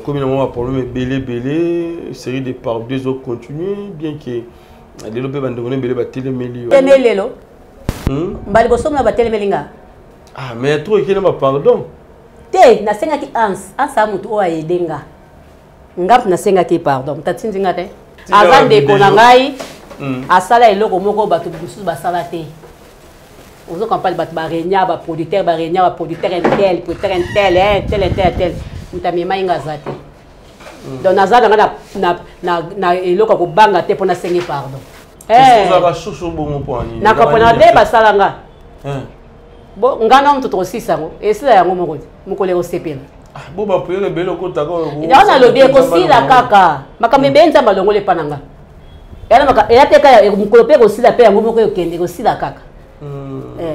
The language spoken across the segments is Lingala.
Komi na mwa problème ebele ebele, série de par deux ezo continuer bien que lelo mpe bandeko na ebele batelemeli yo. Temeli lelo. Mbali bosomo na batelemeli nga. Ah mais trop ekei na ba pardon. Te, nasengaki Hans, Hans a motu oyo ayede nga. Nga mpe nasengaki pardon, moto atindi nga te. Aza ndeko na ngai, asala eloko moko bato mosusu basala te. Ozo comprendre, bato barenia, baproducteur barenia, baproducteur intel, producteur intel, intel, intel, intel. Moto amemai nga aza te. Donc naza na nga na eloko ya kobanga te mpo nasengi pardon. Ozalaka shosho bongo mpo nini? Na comprendre nde basala nga. Bo nga na moto tokosisa yango, esila yango moko te, mokolo ekosepela. Bo bapriere ebele okotaka. Yango nalobi ekosila kaka makambo ebele Nzambe alongoli epa na nga. Eya te kaka mokolo mpe ekosila mpe yango moko ekokende, ekosila kaka.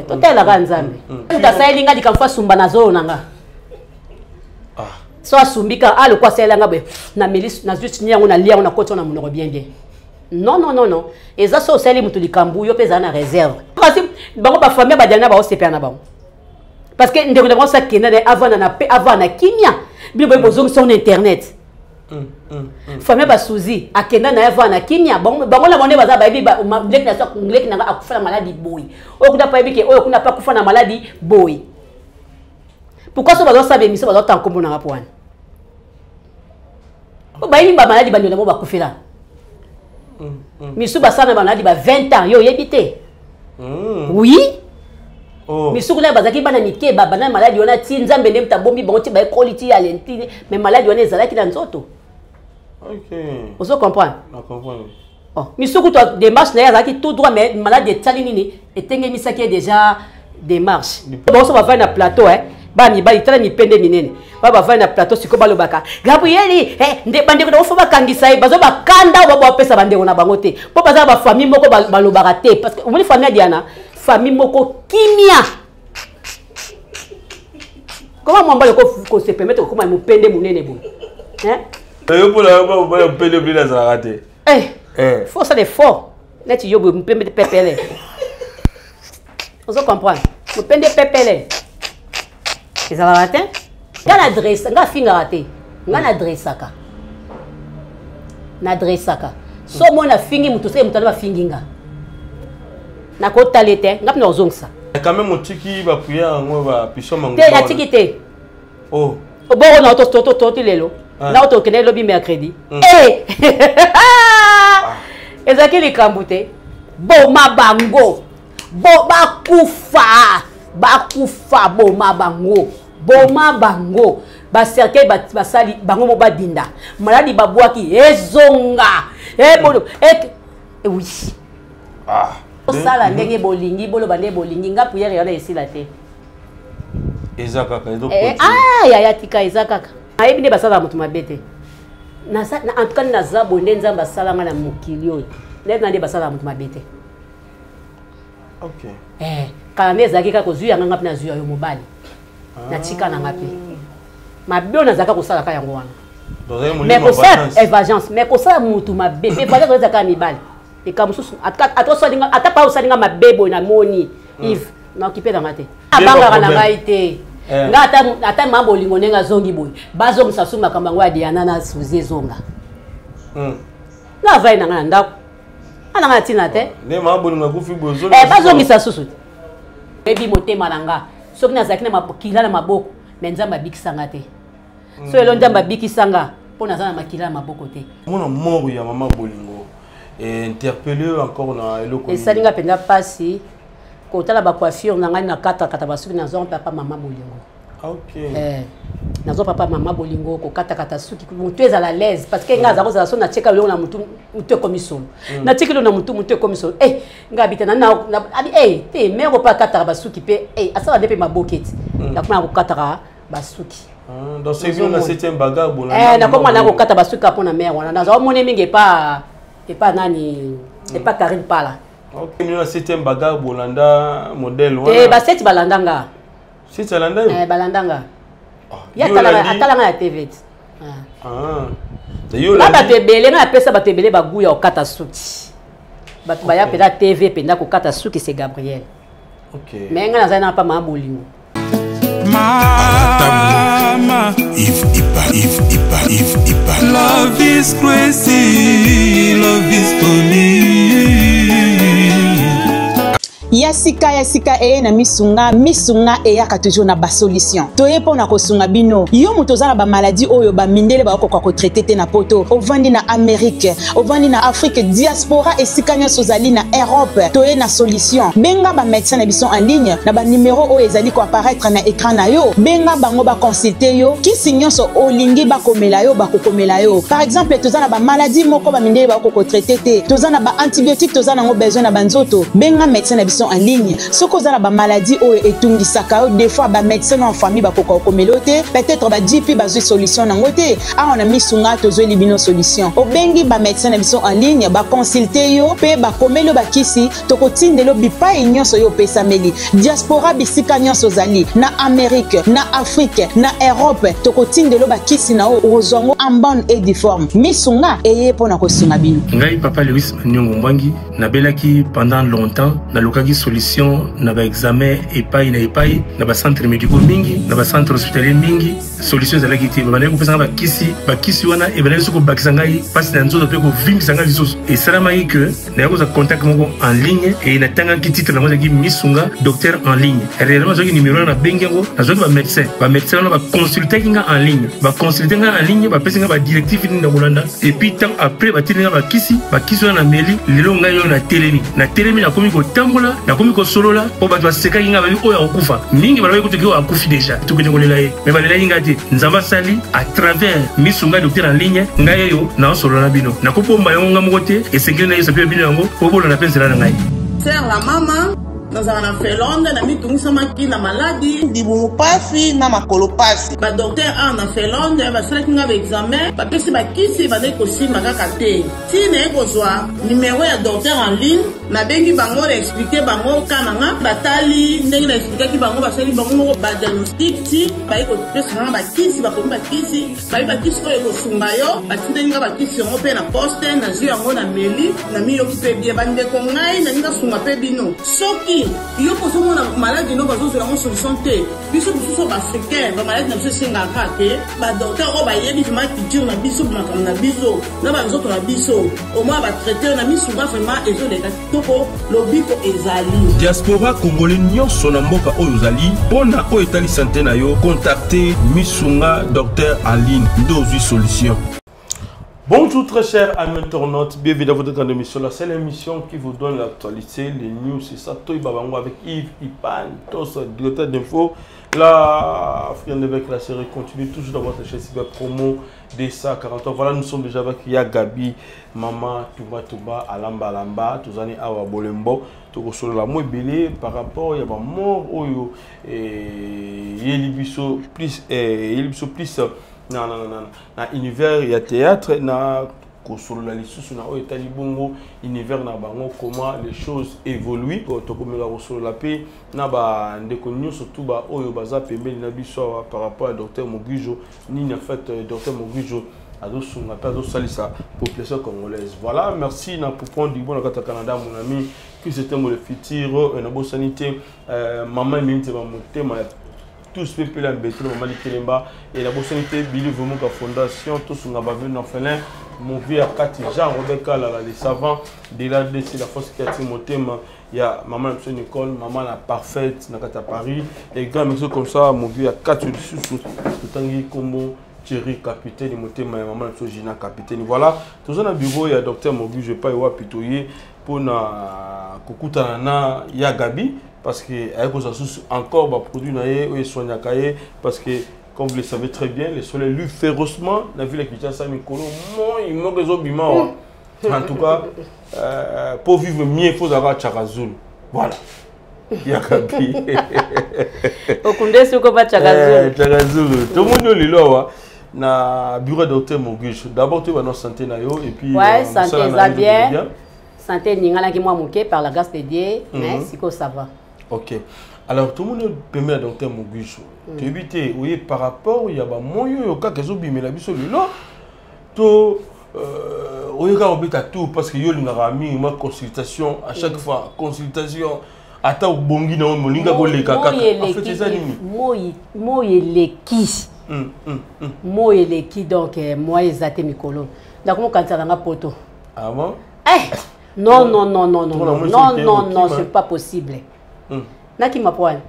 Totalelaka Nzambe. Moto asaleli nga likambo fo asumba na zolo na nga. So asumbi kaka aloko asalela nga boye, nameli, nazwi tini yango, nalia yango, nakoti na monoko bien bien. Non, non, non, non. Eza so osali moto likambo yo mpe ezala na réserve. Kasi bango bafamille badiana baosepela na bango. Parce que ndeko na bango sakenda na avanda na pe avanda na kimia. Bino boye bozongisa na internet. Famille basuzi akenda na ye avanda na kimia. Bango na bango nde baza bayebi leki na so leki na nga akufa na maladi boye. Oyo kuna pa yebi ke oyo kuna pa akufa na maladi boye. Pourquoi so bazosala émission bazotanga kombo na nga po wana? Bayebi ba maladi bandeko na bango bakufela. Misu basala na maladi ba 20 ans yo oyebi te. Oui. Misu kuna bazalaki bana mike babanda na maladi wana ti Nzambe nde moto abombi bango ti bayekoli ti ya lentine, mais maladi wana ezalaki na nzoto. Ozo comprendre? Na comprendre. Oh, misu kutu démarche na ye azalaki tout droit, mais maladi etali nini etengemisaki ye déjà démarche. Bango so bavandi na plateau, bana mibali tala mipende minene ba bavandi na plateau sikoyo balobaka Gabrieli, nde bandeko na bango fo bakangisa ye, bazo bakanda oyo bapesa bandeko na bango te mpo baza na bafamille moko balobaka te, parce que omoni famille ya Diana, famille moko kimia. Comment mwamba ko se permettre kokoma mopende monene boye? Hein? Yo mpona mopende monene azalaka te. Faut ça fort neti yo boye mopende pepele. Ozo comprendre? Mopende pepele ezalaka te. Nga na adresse, nga afingaka te, nga na adressaka, na adressaka. So mona afingi moto, soki moto wana bafingi nga nakotala te, nga mpe nakozongisa. Quand même otiki baprière yango bapiso mango te, natiki te. Oboko na toti lelo na tokende lobi mercredi. Ezalaki likambo te, boma bango, bo bakufa, bakufa, boma bango, boma bango. Bacercueil basali bango mo badinda maladi babwaki ezonga oui. Osala ndenge bolingi, boloba ndenge bolingi, nga prière wana esila te. Eza kaka yaya tika, eza kaka. Nayebi nde basalaka moto mabe te. En tout cas naza boye nde Nzambe asalanga na mokili oyo, nde na nde basalaka moto mabe te. Kala nde ezalaki kaka kozwi yanga, nga mpe nazwi ya yo mobali, natika na nga mpe mabe oyo nazalaka kosalaka yango wana. Mais kosala evageance, mais kosala motu mabe mpe evageance ezalaka kaka mibali. Likambo mosusu ata pa osalinga mabe boye namoni Yves naokipe nanga te, abangaka na ngai te. Nga ata ma bolingo ndenge azongi boye, bazongisa su makambo yango ya Diana na Suzi ezonga. Nga avai na nga na ndako ananga na ntina te, bazongisa susu te. Ebi motema na nga soki nazalaki na makila na maboko, me Nzambe abikisanga te. So elo Nzambe abikisanga mpo naza na makila na maboko te. Mona mort ya mama bolingo interpellé encore na eloko. Esali nga mpenza mpasi kotala bacoiffure na ngai na katakata basuki, nazwa papa mama bolingo. Nazwa papa mama bolingo kokatakata suki, motu ezala l'aise, parce que ngai aza kozala so natieka eloko na motu, motu ekomi solo, natieki eloko na motu, motu ekomi solo. Ngai abita abi te mare mpe akataka basuki mpe asala nde mpe maboke ti nakoma na kokataka basuki. Nakoma na kokata basuki kaka mpona mare wana, nazwa omoni mingi epa epa nani, epa Karine Pala. Te, baseti balanda nga. Seti alanda yo? Balanda nga. Ye atalanga ya TV ti. Nga bato ebele, nga napesa bato ebele bagu ya kokata suki. Bato baya mpenza TV mpenza kokata suki, c'est Gabriel. Mais nga nazali na pa mama bolingo. Mama. Yves Ipa, Yves Ipa, Yves Ipa. Love is crazy, love is funny. Ya sika, ya sika eye na Misunga. Misunga eyaka toujours na basolution. Toye mpo na kosunga bino. Yo moto oza na bamaladi oyo bamindele bakokoka kotraiter te na Poto, ovandi na Amérique, ovandi na Afrique, diaspora, esika nyonso ozali na Europe, toye na solution. Benga bamédecin na biso en ligne na banimero oyo ezali koapparaître na écran na yo. Benga bango, baconsulte yo. Kisi nyonso olingi bakomela yo, bakokomela yo. Par exemple, toza na bamaladi moko bamindele bakokoka kotraiter te, toza na baantibiotique, toza nango besoin na banzoto. Benga médecin na biso en ligne. Soki oza na bamaladi oyo etungisaka yo, des fois bamédecin na famille bakoka kokomela yo te, peut-être ba GP bazwi solution nango te, awa na Misunga tozweli bino solution. Obengi bamédecin na biso en ligne, baconsulte yo mpe bakomeli yo bakisi, tokotindela yo bipai nyonso oyo opesameli. Diaspora, bisika nyonso ozali, na Amérique, na Afrique, na Europe, tokotindela yo bakisi na oyo okozwa yango en bonne et due forme. Misunga eye mpo na kosunga bino. Ngai papa Lewis Maniongo Mbwangi, nabelaki pendant longtemps, nalukaki solution na baexamen epai na epai, na bacentre médicaux mingi, na bacentre hospitalier mingi, solution ezalaki te. Babandaki kopesa ngai bakisi, bakisi wana ebandaki so kobakisa ngai mpasi na nzoto mpe kovimbisa ngai lisusu. Esalamaki ke nayaki kozwa contact moko en ligne e natangaki titre nango, ezalaki Misunga docteur en ligne. Réellement nazwaki numéro wana, nabengi yango, nazwaki bamédecin. Bamédecin wana baconsultaki nga en ligne, baconsulte nga en ligne, bapesi nga badirective nini na kolanda. Et puis temps après, batindi nga bakisi. Bakisi wana nameli, lelo ngai oyo natelemi, natelemi, nakomi kotambola, nakomi kosolola. Mpo bato basekaki nga, babi oyo akokufa mingi, balobaki kutuki oyo akufi déjà, tokende kolela ye. Me balelaki ngai te. Nzambe asali à travers Misunga docteur en ligne, ngai oyo naosolola na bino. Nakobomba yango nga moko te, esengeli nayesa mpe bino yango po bolanda mpe nzela na ngai. Sœur la mama, nazala na Finlande, na mitungisamaki na maladi. Libumu pasi na makolo pasi. Badocteur awa na Finlande basalaki nga baexamen, bapesi bakisi, bandaki kosimba kaka te. Ntina ye kozwa numero ya docteur en ligne, nabengi bango, na expliquer bango ka na nga, batali ndenge na expliquaki bango, basali bango moko badiagnostic ti baye kopesa nga bakisi. Bakomi bakisi, bayi bakisi oyo ekosunga yo. Batindeli nga bakisi yango mpe na poste, nazwi yango, na meli, namiyoki mpe bien. Bandeko, ngai nalingi nasunga mpe bino. Soki yo mpo ozomona maladi no bazozwela yango solution te, biso mosusu baafricain, bamaladi na biso esengaka te badocteur oyo bayebi vraiment culture na biso, makambo na biso na banzoto na biso, omoi batraite. Na Misunga vraiment ezoleka kitoko, lobiko ezali. Diaspora congolais nyonso na mboka oyo ozali, mpo na oyo etali santé na yo, contacte Misunga docteur en ligne nde ozwi solution. Bonjour très chers amis internautes, bienvenue dans votre grande émission, la seule émission qui vous donne l'actualité, les news, c'est ça, Toy Babango avec Yves Ipan, tous directeur d'info. La African avec la série continue toujours dans votre chaîne cyber promo DSA 43. Voilà, nous sommes déjà avec Ya Gabi, Mama Touba Touba, Alamba Alamba, Tozani Awa Bolembo, Tokosolo la Mouebele par rapport, il y a mort oyo et Yelibiso plus, Yelibiso plus na univers ya théâtre, na kosolola lisusu na oyo etali bongo univers na bango, comment les choses évoluent. Tokomeka kosolola mpe na bandeko nyonso tu ba oyo baza pembeni na biso awa par rapport à docteur Mogijo. Nini en fait docteur Mogijo azosunga mpe azosalisa population congolaise? Voilà, merci na Poupon Dibo na kati ya Canada, mon ami Chris Etembo le futur, nabosani te mama Emili Nzema, motema ya tous mpe pela mbetelo, mama Likelemba, e nabosani te Bili Vomoka Fondation, tosunga baveuve orphelin, movi ya kati Jean Robert Kalala, le savant de la DC, la force créative, motema ya mama na biso Nicole, mama na Parfaite na kati ya Paris. Et grand merci comme ça, movi ya kati lisusu totangi kombo Thierry Capitaine, motema ya mama na biso Gina Capitaine. Voilà, toza na bureau ya docteur Mogi epai wapi toye mpona kokutana na ya Gabi, parce que aye kozwa susu encore baproduit na ye oyo esoignaka ye, parce que comme vous le savez très bien, le soleil lutte férocement na ville ya Kinshasa. Mikolo moi moko ezobima wa. En tout cas, pour vivre mieux, faut avoir Chaka Zulu. Voilà, ya Gabi. Okunde suko ba Chaka Zulu. Chaka Zulu. Tomoni oyo lelo awa na bureau ya docteur Mogijo. D'abord toyeba no santé na yo et puis Ouais, santé mosala na eza yo. Bien, santé eninganaki mwa moke par la grâce de Dieu, mais sikoyo ça va. Ok, alors tomoni oyo pembeni ya docteur Mogijo. Toyebi te oye par rapport ya bamoi oyo kaka ezobimela biso lelo to oyo kaka obeta tout, parce que yo olingaka mingi mwa consultation à chaque fois, consultation. Ata obongi na yo moninga koleka kaka. En fait eza nini? Moi moi eleki. Moi eleki donc eh, moi eza te mikolo. Nakomokanisa nanga poto. Ah bon? Eh non non non non non non non non c'est pas possible. Nakima po wana.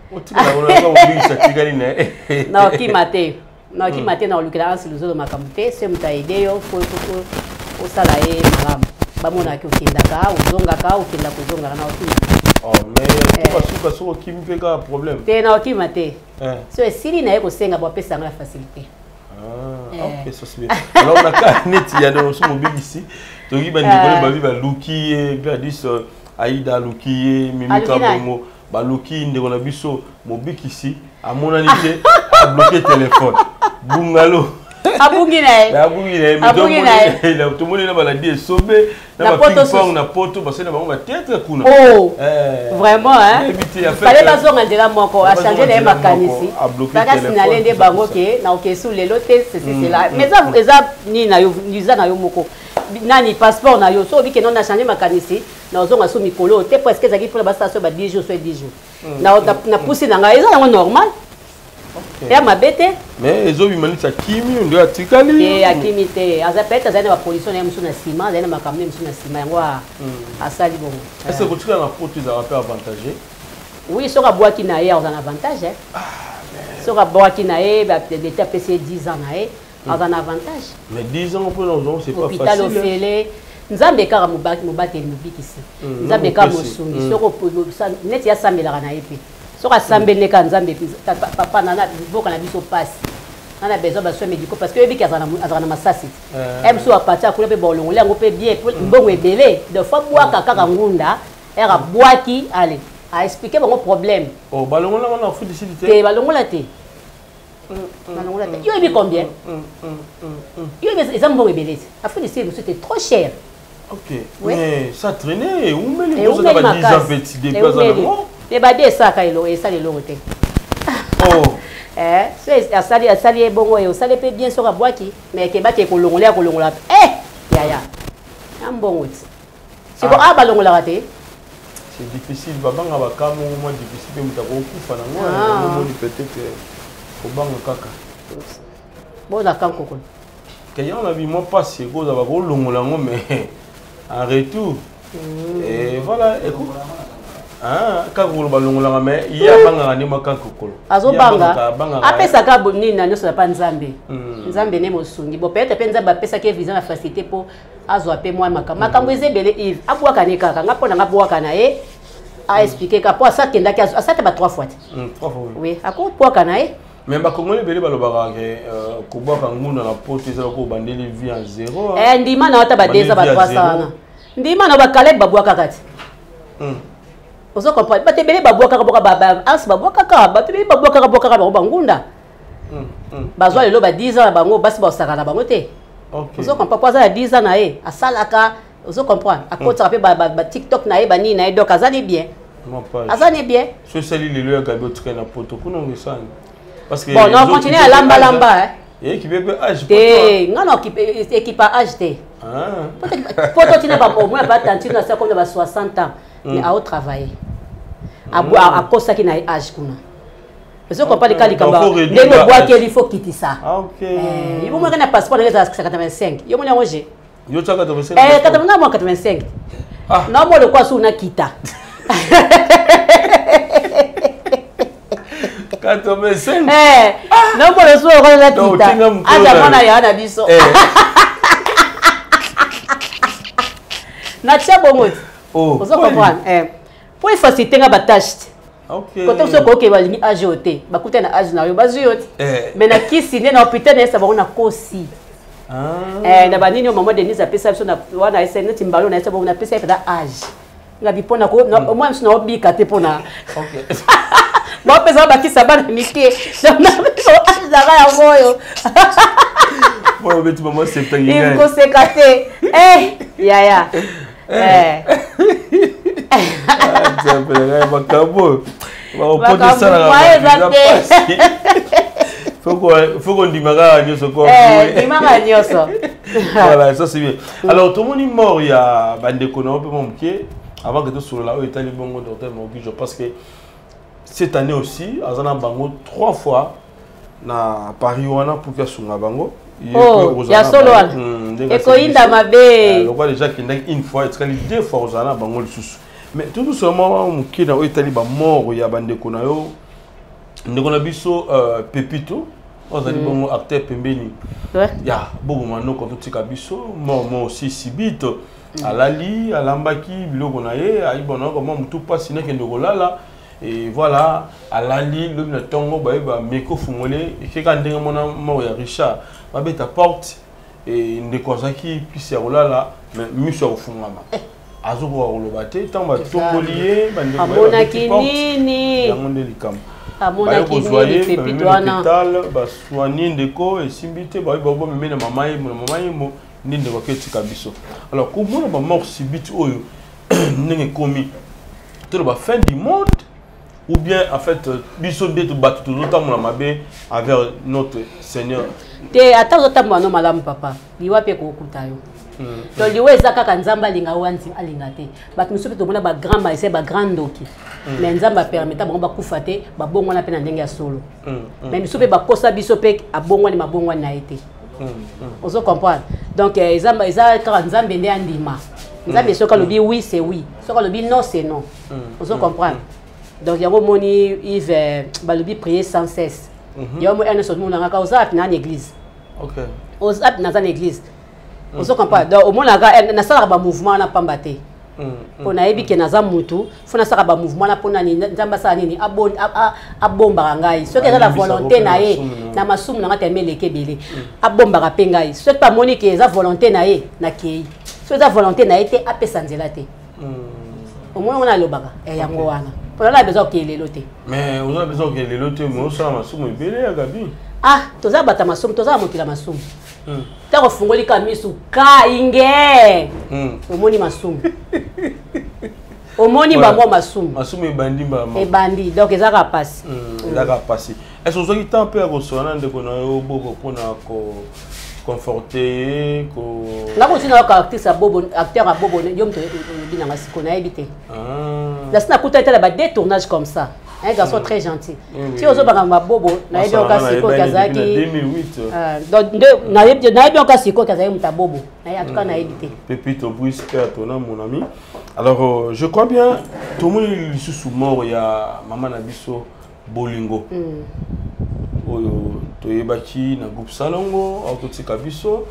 Nakima te. Nakima te na olukela ansi luzolo makambo te se moto aide yo fo osala ye malamu bamonaki okendaka ozongaka okendaka ozongaka na okima. Oh, mais basuka soki okimi mpe kaka problème. Te na okima te. So esili na ye kosenga bapesa yango na facilité. Ah, ok, ça c'est bien. Alors, na cas neti ya no somo bibisi, toki ba ndeko babi baluki ye Gladys Aida aluki ye Mimi Kabongo baluki ndeko na biso mobikisi amonani te abloqué téléphone. Bungalo. Abungi na ye. Abungi na ye. Abungi na ye. Tomoni na baladi esobe na ba ping pong na poto basali na bango ba théâtre kuna. Oh. Vraiment hein. Fallait bazonga nzela moko a changer na ye makanisi. Baka signaler nde bango ke na okesu lelo te ceci cela. Mais eza eza nini na yo eza na yo moko. Nani passeport na yo so obike non na changer makanisi na ozonga so mikolo te presque ezalaki mpona basala so ba 10 jours so 10 jours. Na na pusi na ngai eza yango normal. Ya mabe te. Mais ezobima neti akimi nde atikali. Te akimi te aza peut-être azali na baposition na ye mosusu na nsima azali na makambo na ye mosusu na nsima yango asali bongo. Est ce que kotikala na poto ezalaka mpe avantage? Oui, soki abwaki na ye aza na avantage. Soki abwaki na ye leta apesi ye 10 ans na ye aza na avantage. Mais 10 ans mpo na ozongo c'est pas facile. Hôpital ofele nzambe kaka mobateli mobikisi nzambe kaka mosungi soki neti asambelaka na ye mpe soki asambeli kaka nzambe papa nana mboka na biso pasi nana besoin ba soins médicaux parce que oyebiki azalaka na masasi te ye mosusu apati akuna mpe bolongoli yango mpe bien mbongo ebele donc fo abwaka kaka ngunda ere abwaki ale aexplike bango problème. Balongola ngo na Afrique du Sud te? Te balongola te, balongola te. Yo oyebi combien? Yo oyebi eza mbongo ebele te. Afrique du Sud mosusu te, trop cher. Ok, oui. Mais ça traînait, oumeli, vous avez 10 ans petit depuis azana. Mais badi esaka eloko esala eloko te. Oh. Eh, so asali asali ye bongo ye osali mpe bien soki abwaki mais ekebaki ekolongola ya kolongola eh yaya na mbongo ti siko a balongolaka te. C'est difficile, babanga bakamo mwa difficile mpe moto akokufa nango omoni peut-être kobanga kaka. Bona kankokolo. Kaya na bi mwa mpasi ekozala bakolongola yango mais en retour et voilà écoute kaka kolo balongolaka mais ye abangaka nde mwa kaka kokolo azobanga apesaka nini na nyonso na pa nzambe nzambe nde mosungi bo peut-être mpe nzambe apesaki ye visa na facilité mpo azwa mpe mwa makambo makambo eza ebele Yves abwaka ne kaka nga mpo na nga abwaka na ye aexplike kaka mpo asa akendaki asa te ba trois fois te oui akobwaka na ye. Mais bakongoli ebele balobaka ke kobwaka ngunda na poto eza lokola obandeli vie en zéro. Ndima na ata ba 2 ans ba 3 ans wana ndima na bakaleb babwakaka te. Ozo comprendre bato ebele babwakaka boka anse babwakaka bato ebele babwakaka bwakaka bango bangunda bazwa lelo ba 10 ans na bango basi basaka na bango te. Ozo comprendre po aza na 10 ans na ye asalaka ozo comprendre akotaka mpe ba TikTok na ye banini na ye donc aza ni bien aza ni bien. So esali lelo ya gabi otikali na poto kuna ongesani. Parce que bon na continue alambalamba ekipe mpe age te nga na ekipa age te poto tina baomoi batantine na sa comme na ba 60 ans mais aotravaille akosaki na ye age kuna ozo comprendre ka likambo ndenge obwakeli fo kitisa yo moki na passeport ndenge ezala 85 yo moni yango je yo tia 85 eh 85 moi 85 na mo lokwa su na kita 85 eh na mo lokwa su na kita aza mwana ya na biso na tia bongo ti ozo comprendre eh po efacilité nga batâche te. Kote mosusu okoki balingi age oyo te bakuta na age na yo bazwi yo te mais na kisi nde na hôpital nayesa bango na kosi na banini oyo mama Denise apesa biso wana esa neti mbalo nayesa bango napesa ye mpenza age ngabi mpona omwa mosusu naobika te mpona baopesa bakisa bana mike age nanga yango oyo koseka te yaya. Makambo bakopoto esalaka faut kondima kaka nyonso. Ndimaka nyonso. Voilà, ça c'est bien. Alors tomoni mort ya bandeko na yo mpe mwa moke. Avant que tosolola oyo etali bongo docteur Mogijo, parce que cette année aussi aza na bango trois fois na Paris wana pour que asunga bango. Oh, ya solo wana ekoyinda mabe. Lokola déjà akendaki une fois, etikali deux fois kozala na bango lisusu. Mais tout seulement moke na oyo etali bamort ya bandeko na yo, ndeko na biso Pepito oyo azali bongo acteur pembeni ya Bobo Manoko, totika biso mort mo aussi subite. Alali, alambaki biloko na ye, ayibona koma motu mpasi, nakende kolala et voilà, alali. Lobi na ntongo bayeba meko fungole, ekeka ndenge mona mort ya Richard, babeta porte e ndeko azalaki pisi ya kolala, mais miso ya kofungama, azokoka koloba te. Ntango batomboli ye, bandeko amonaki nini? Yango nde likambo. Amonaki nini Pepito wana? Hôpital basoigner ndeko, esimbi te. Bayebi bameme na mama Yemo, na mama Yemo nde ndeko aketika biso. Alors komona bamort subite oyo ndenge ekomi, toloba fin du monde ou bien en fait biso nde bato tozotambola mabe envers notre Seigneur? Te, ata ozotambola no malamu, papa, liwa mpe kokuta yo. Donc liwa eza kaka Nzambe alinga oyo alinga te. Bato mosusu mpe tomona bagrand magicien, bagrand ndoki, mais Nzambe apermettre bango bakufa te, babongwana mpe na ndenge ya solo. Mais misusu mpe bakosa biso mpe, abongwani, mabongwani na ye te. Ozo comprendre? Donc eza kaka Nzambe nde andima. Nzambe soki alobi oui, c'est oui, soki alobi non, c'est non. Ozo comprendre? Donc yango omoni, Yves, balobi prier sans cesse. Yango mo nyonso omonaka oza wapi na église, oza wapi, naza na église. Ozo comprendre? Donc omonaka nasalaka bamouvement wana pamba te, mpo nayebi ke naza mutu, fo nasalaka bamouvement wana mpona nini? Nzambe asala nini? Abombaka ngai soki eza na volonté na ye. Na masumu na ngai teme eleki ebele, abombaka mpe ngai. Soki mpe amoni ke eza volonté na ye, nakei. Soki eza volonté na ye te, apesa nzela te. Omoni ngo nalobaka yango wana, mpona na besoin okeye lelo te. Mais oza besoin okeye lelo te, mais osala masumu ebele ya Gabi. Ah, toza bato ya masumu, toza na mokili ya masumu. Ntango ofungoli ka misu ka inge, omoni masumu, omoni bamwa masumu. Masumu ebandi mbama. Ebandi, donc eza kaka pasi. Eza kaka pasi. Est ce ozwaki temps mpe ya kosola na ndeko na yo Bobo mpona ko conforter ye ko? Nga kotina yoka actrice ya Bobo, acteur ya Bobo, yo moto olobi nanga siko, nayebi te. Nasi nakutani tala ba deux tournages comme ça, un garçon très gentil. Ti ozobanga mabobo, nayebi yoka sikoyo azalaki, nayebi yoka sikoyo azalaki moto ya Bobo. En tout cas nayebi te. Pepito Brice, père tona, mon ami. Alors je crois bien tomoni lisusu mort ya mama na biso Bolingo oyo toyebaki na groupe Salongo, akotika biso.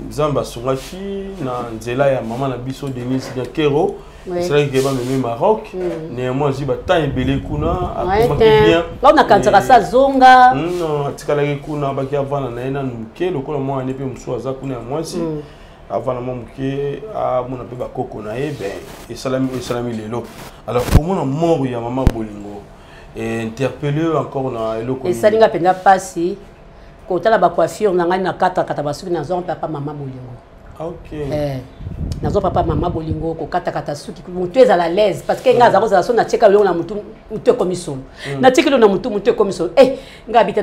Nzambe asungaki na nzela ya mama na biso Denise Nyakero, esalaki ke bamemi Maroc. Néanmoins azwi batemps ebele kuna, akomaki bien. Nakanisaka sa zonga. Non, atikalaki kuna, baki avanda na ye nanu moke lokola mwana ne mpe mosusu aza kuna ya mwasi, avanda mwa moke, amona mpe bakoko na ye. Ben esalami oyo esalami lelo. Alors komona mort ya mama Bolingo interpellé encore na eloko? Esali nga mpenza mpasi kotala bacoiffure na ngai, na katakata basuki, nazwa papa mama Bolingo. Nazwa papa mama Bolingo kokatakata suki, motu ezala l'aise, parce que ngai aza kozala so natieka eloko na motu, motu ekomi solo. Natieki eloko na motu, motu ekomi solo. Ngai abita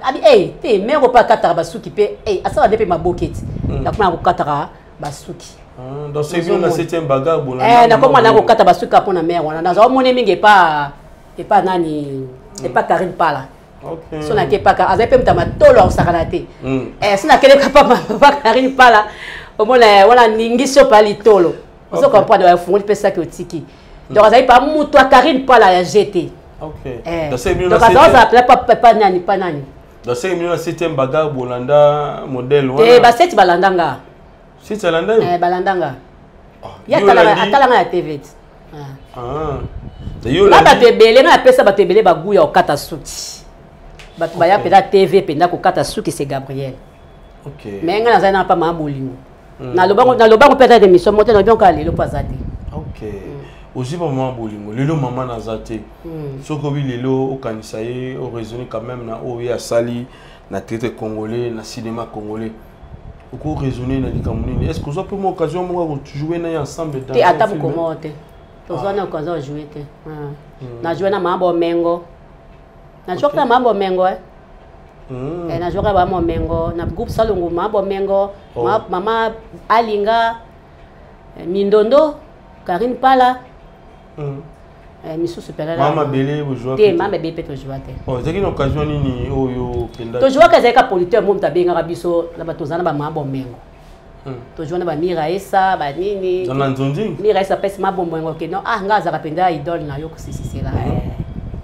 abi te mare mpe akataka basuki mpe asala nde mpe maboke ti nakoma na kokataka basuki. Nakoma na kokata basuki mpona mare wana. Nazwa omoni mingi epa nani, epa Karine Pala. So nake paka, azali mpe moto ya matolo, akosakana te. So nakele papa Karine Pala, omona wana ningisi yo pa litolo, ozo comprendre, afungoli mpe saki otiki. Donc azali pa moto ya Karine Pala ya gt. Donc azala pela pa nani, pa nani. Dans 5 minutes na 7e bagarre, bolanda modèle wana te, baseti balanda nga. Seti alanda yo? Balanda nga. Ye atalanga ya TV ti nga. Bato ebele, nga napesa bato ebele bagu ya kokata suki. Bato baya mpenza TV mpenza kokata suki, c'est Gabriel. Mais nga nazali na pa maa Bolingo, nalobango mpe ata émission moko te, nalobi kaka lelo mpo aza te. Ozwi pa mama Bolingo lelo, mama naza te. Soki obi lelo okanisa ye, oraisonne quand même na oyo ye asali na théâtre congolais, na cinéma congolais, okoraisonne na likambo nini? Est ce que ozwa mpe mwa occasion moko ya kojouer na ye ensemble? Te, ata moko moko te, tozwa na occasion ya jouer te. Najouer na mama Bomengo, najouaka na mama Bomengo. Najouaka mama Bomengo na groupe Salongo, mama Bomengo, mama Alinga Mindondo. Karine Pala. Eh, misusu mpenza Mama Bele bozwa te, Mama Bele mpe tozwa te. Oh, ezalaki na occasion nini oyo okendaki? Tozwaka, ezalaki ka producteur mo moto abengaka biso na bato tozala na bamama bomengo. Tozwa na bamira esa banini. Na nzonzi. Mira esa apesi ma bomengo ke non, ah, nga azalaka mpenza idole na yo kosisisela.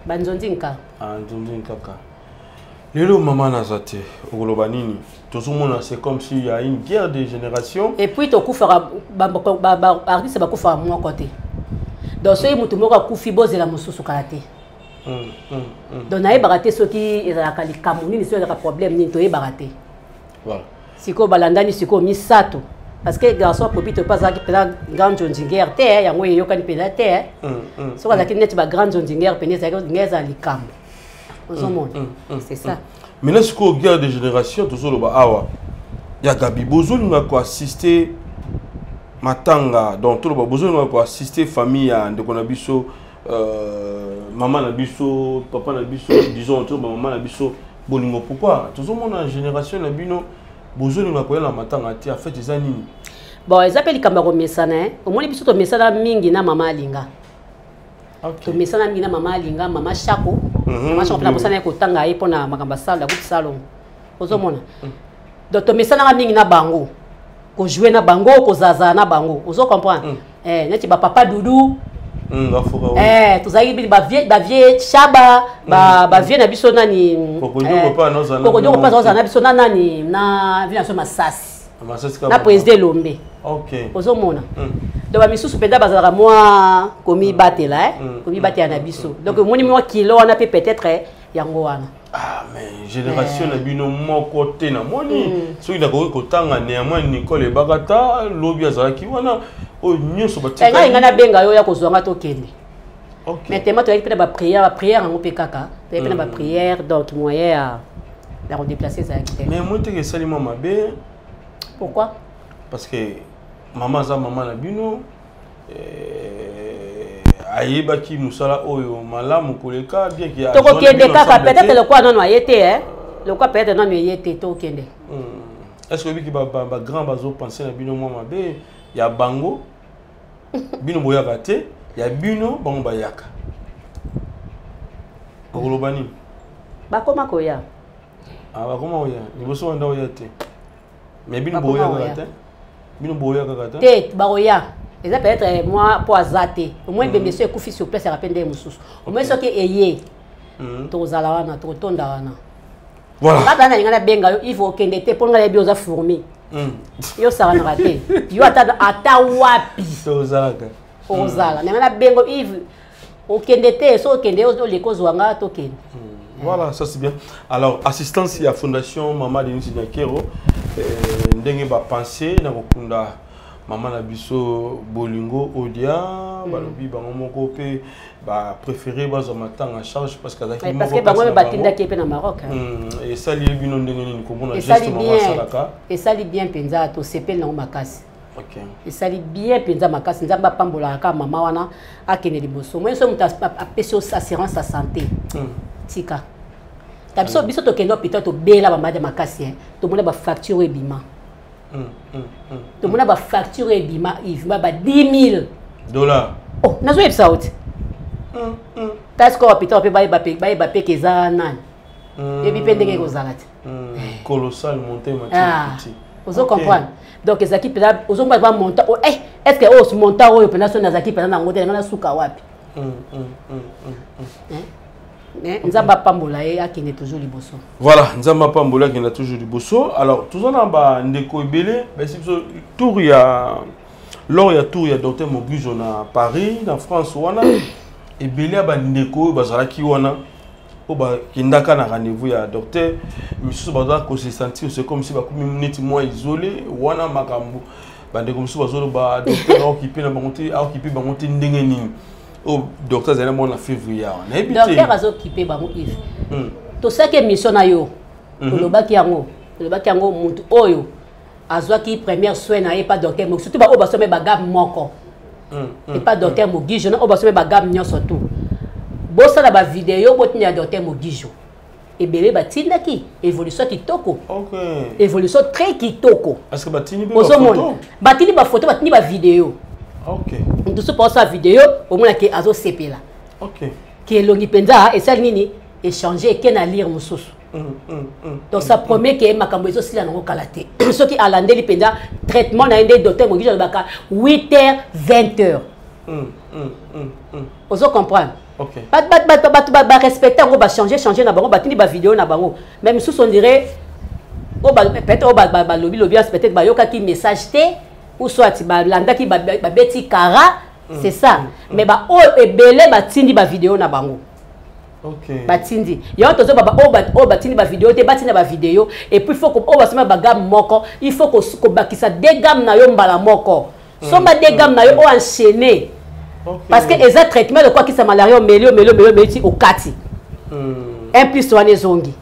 Banzonzi nka. Ah, nzonzi kaka. Lelo mama naza te, okoloba nini? Tozomona, c'est comme s'il y a une guerre de génération. Et puis tokufaka, baartiste bakufaka moko te. Donc soki motu moko akufi, bozela mosusu kala te. Donc nayebaka te soki ezalaka likambo nini, soki ezalaka problème nini, toyebaka te. Sikoyo balandani sikoyo misato, parce que garçon Popito mpe azalaki mpenza grand nzonzinger te, yango eyokani mpenza te. Soki azalaki neti bagrand nzonzinger pene, ezalaki nge ezala likambo, ozomona, c'est ça. Maintenant sikoyo guerre de génération, tozoloba awa ya Gabi, bozolinga koassiste matanga, donc toloba bozolinga koassiste famille ya ndeko na biso, mama na biso, papa na biso, disons toloba mama na biso Bolingo. Pourquoi tozomona génération na bino bozolinga koya na matanga te? En fait eza nini? Bon, eza mpe likambo ya komesana. Omoni, biso tomesana mingi na mama Alinga. Tomesana mingi na mama Alinga, mama Shako. Mama Shako mpona bosana ye kotanga ye mpona makambo ya salo ya groupe Salongo, ozomona. Donc tomesanaka mingi na bango, kojouer na bango, kozazala na bango, ozo comprendre. Neti bapapa Dudu, tozalaki bavie Shaba, bavie na biso nani, Kokodioko mpe azala na biso na nani, na vie na biso Masasi, na président Elombe, ozomona. Donc bamisusu mpenza bazalaka mwa komibatela, komibatela na biso. Donc omoni mwa kilo wana mpe peut-être yango wana. Ah, mais génération na bino moko te namoni. Soki nakoki kotanga néanmoins, Nicole Ebakata lobi azalaki wana, oyo nyonso. Ngai ngai nabenga yo ya kozwa nga, tokende. Mais tema toyaki mpe na baprière, baprière yango mpe kaka toyaki mpe na baprière, donc moyen ya kodéplacer ezalaki te. Mais moi teke esali mwa mabe. Pourquoi? Parce que mama aza mama na bino, ayebaki mosala oyo malamu koleka, bien que Tokokende kaka, peut-être lokola nano aye te, lokola peut-être nano eye te, tokende. Est ce que oyebiki bagrand bazopense na bino mwa mabe ya bango? Bino boyaka te, ya bino bango bayaka, okoloba nini? Bakoma koya. Bakoma koya, liboso banda koya te. Mais bino boya kaka te, bino boya kaka te. Te, bakoya. Eza peut-être mwa mpo aza te. Omoi ebembe so ekufi sur place, yaka mpe ndenge mosusu. Omoi soki eye, tokozala wana, tokotonda wana. Kaka nalinga nabenga yo, Ive, okende te, mpo ngai nayebi oza fourmi, yo osakanaka te, yo ata wapi okozala. Ndenge nabenga Ive, okende te, so okende, oleka ozwa nga, tokende. Voilà, ça c'est bien. Alors, assistance ya Fondation Mama Denise Nyakero, ndenge ba penser na kokunda mama na biso Bolingo Odia, balobi bango moko mpe bapréféré bazwa matanga en charge parce que azalaki. Parce que bango mpe batindaki ye mpe na Maroc. Esali ye bino ndenge nini komona geste mama asalaka? Esali bien mpenza, tosepeli nango makasi. Esali bien mpenza makasi. Nzambe apambolaka kaka mama wana, akende liboso. Moi so moto apesi yo assurance ya santé, tika ta biso. Biso tokende hôpital, tobela bamaladi ya makasi, tomona bafacture oyo ebima, tomona bafacture oyo ebima ivima ba 10 000 dollar. Oh, nazoyebisa yo te. Ta sikoyo hôpital mpe bayeba mpe ke eza nani, yebi mpe ndenge ekozala te. Colossal montant. Ozo comprendre? Donc ezalaki mpenza, ozomona ba montant, eh, est ce que oyo montant oyo mpenza so nazalaki mpenza nango te, nanga nasuka wapi? Nzambe apambola ye, akende toujours liboso. Voilà, Nzambe apambola, akende toujours liboso. Alors toza na bandeko ebele bayesi biso tour ya lors ya tour ya docteur Mobujo na Paris, na France wana. Ebele ya bandeko oyo bazalaki wana, oyo bakendaka na rendez-vous ya docteur, misusu baza kose sentir, c'est comme si bakomi neti mwa isolé wana. Makambo bandeko mosusu bazoloba, docteur aokipe na bango te, aokipe bango te ndenge nini oyo docteur azali mwana février awa? Nayebi te. Docteur azokipe bango, Yves. Tosalaki émission na yo, tolobaki yango, tolobaki yango. Motu oyo azwaki première soin na ye pa docteur, surtout baoyo basombe bagamme moko epa docteur Mogijo, na oyo basombe bagamme nyonso tu, bosala bavideo, botinda ya docteur Mogijo. Ebele batindaki évolution kitoko, évolution très kitoko. Ozomona, batindi bafoto, batindi bavideo. Moto so paosa video, omona ke azosepela. Ke elongi mpenza esali nini, échange eke na lire mosusu. Donc ça promet ke makambo ezosila nango kala te soki alandeli mpenza traitement na ye nde docteur Mogijo alobaka 8 heures 20 heures. Ozo comprendre? Bato barespecte yango, bachange change na bango, batindi bavideo na bango. Mais mosusu, on dirait peut-être oyo balobi lobi, peut-être bayokaki message te, ou soit balandaki, babeti kara, c'est ça. Mais baoyo ebele batindi bavideo na bango, batindi yango. Tozoba oyo batindi bavideo te, batinda bavideo. Et puis faut oyo basomba bagamme moko, il faut kobakisa deux gamme na yo mbala moko. Somba deux gamme na yo oyo enchaîné, parce que eza traitement lokola kisa malaria. Omeli, omeli, omeli, omeli ti okati, un plus wana ezongi.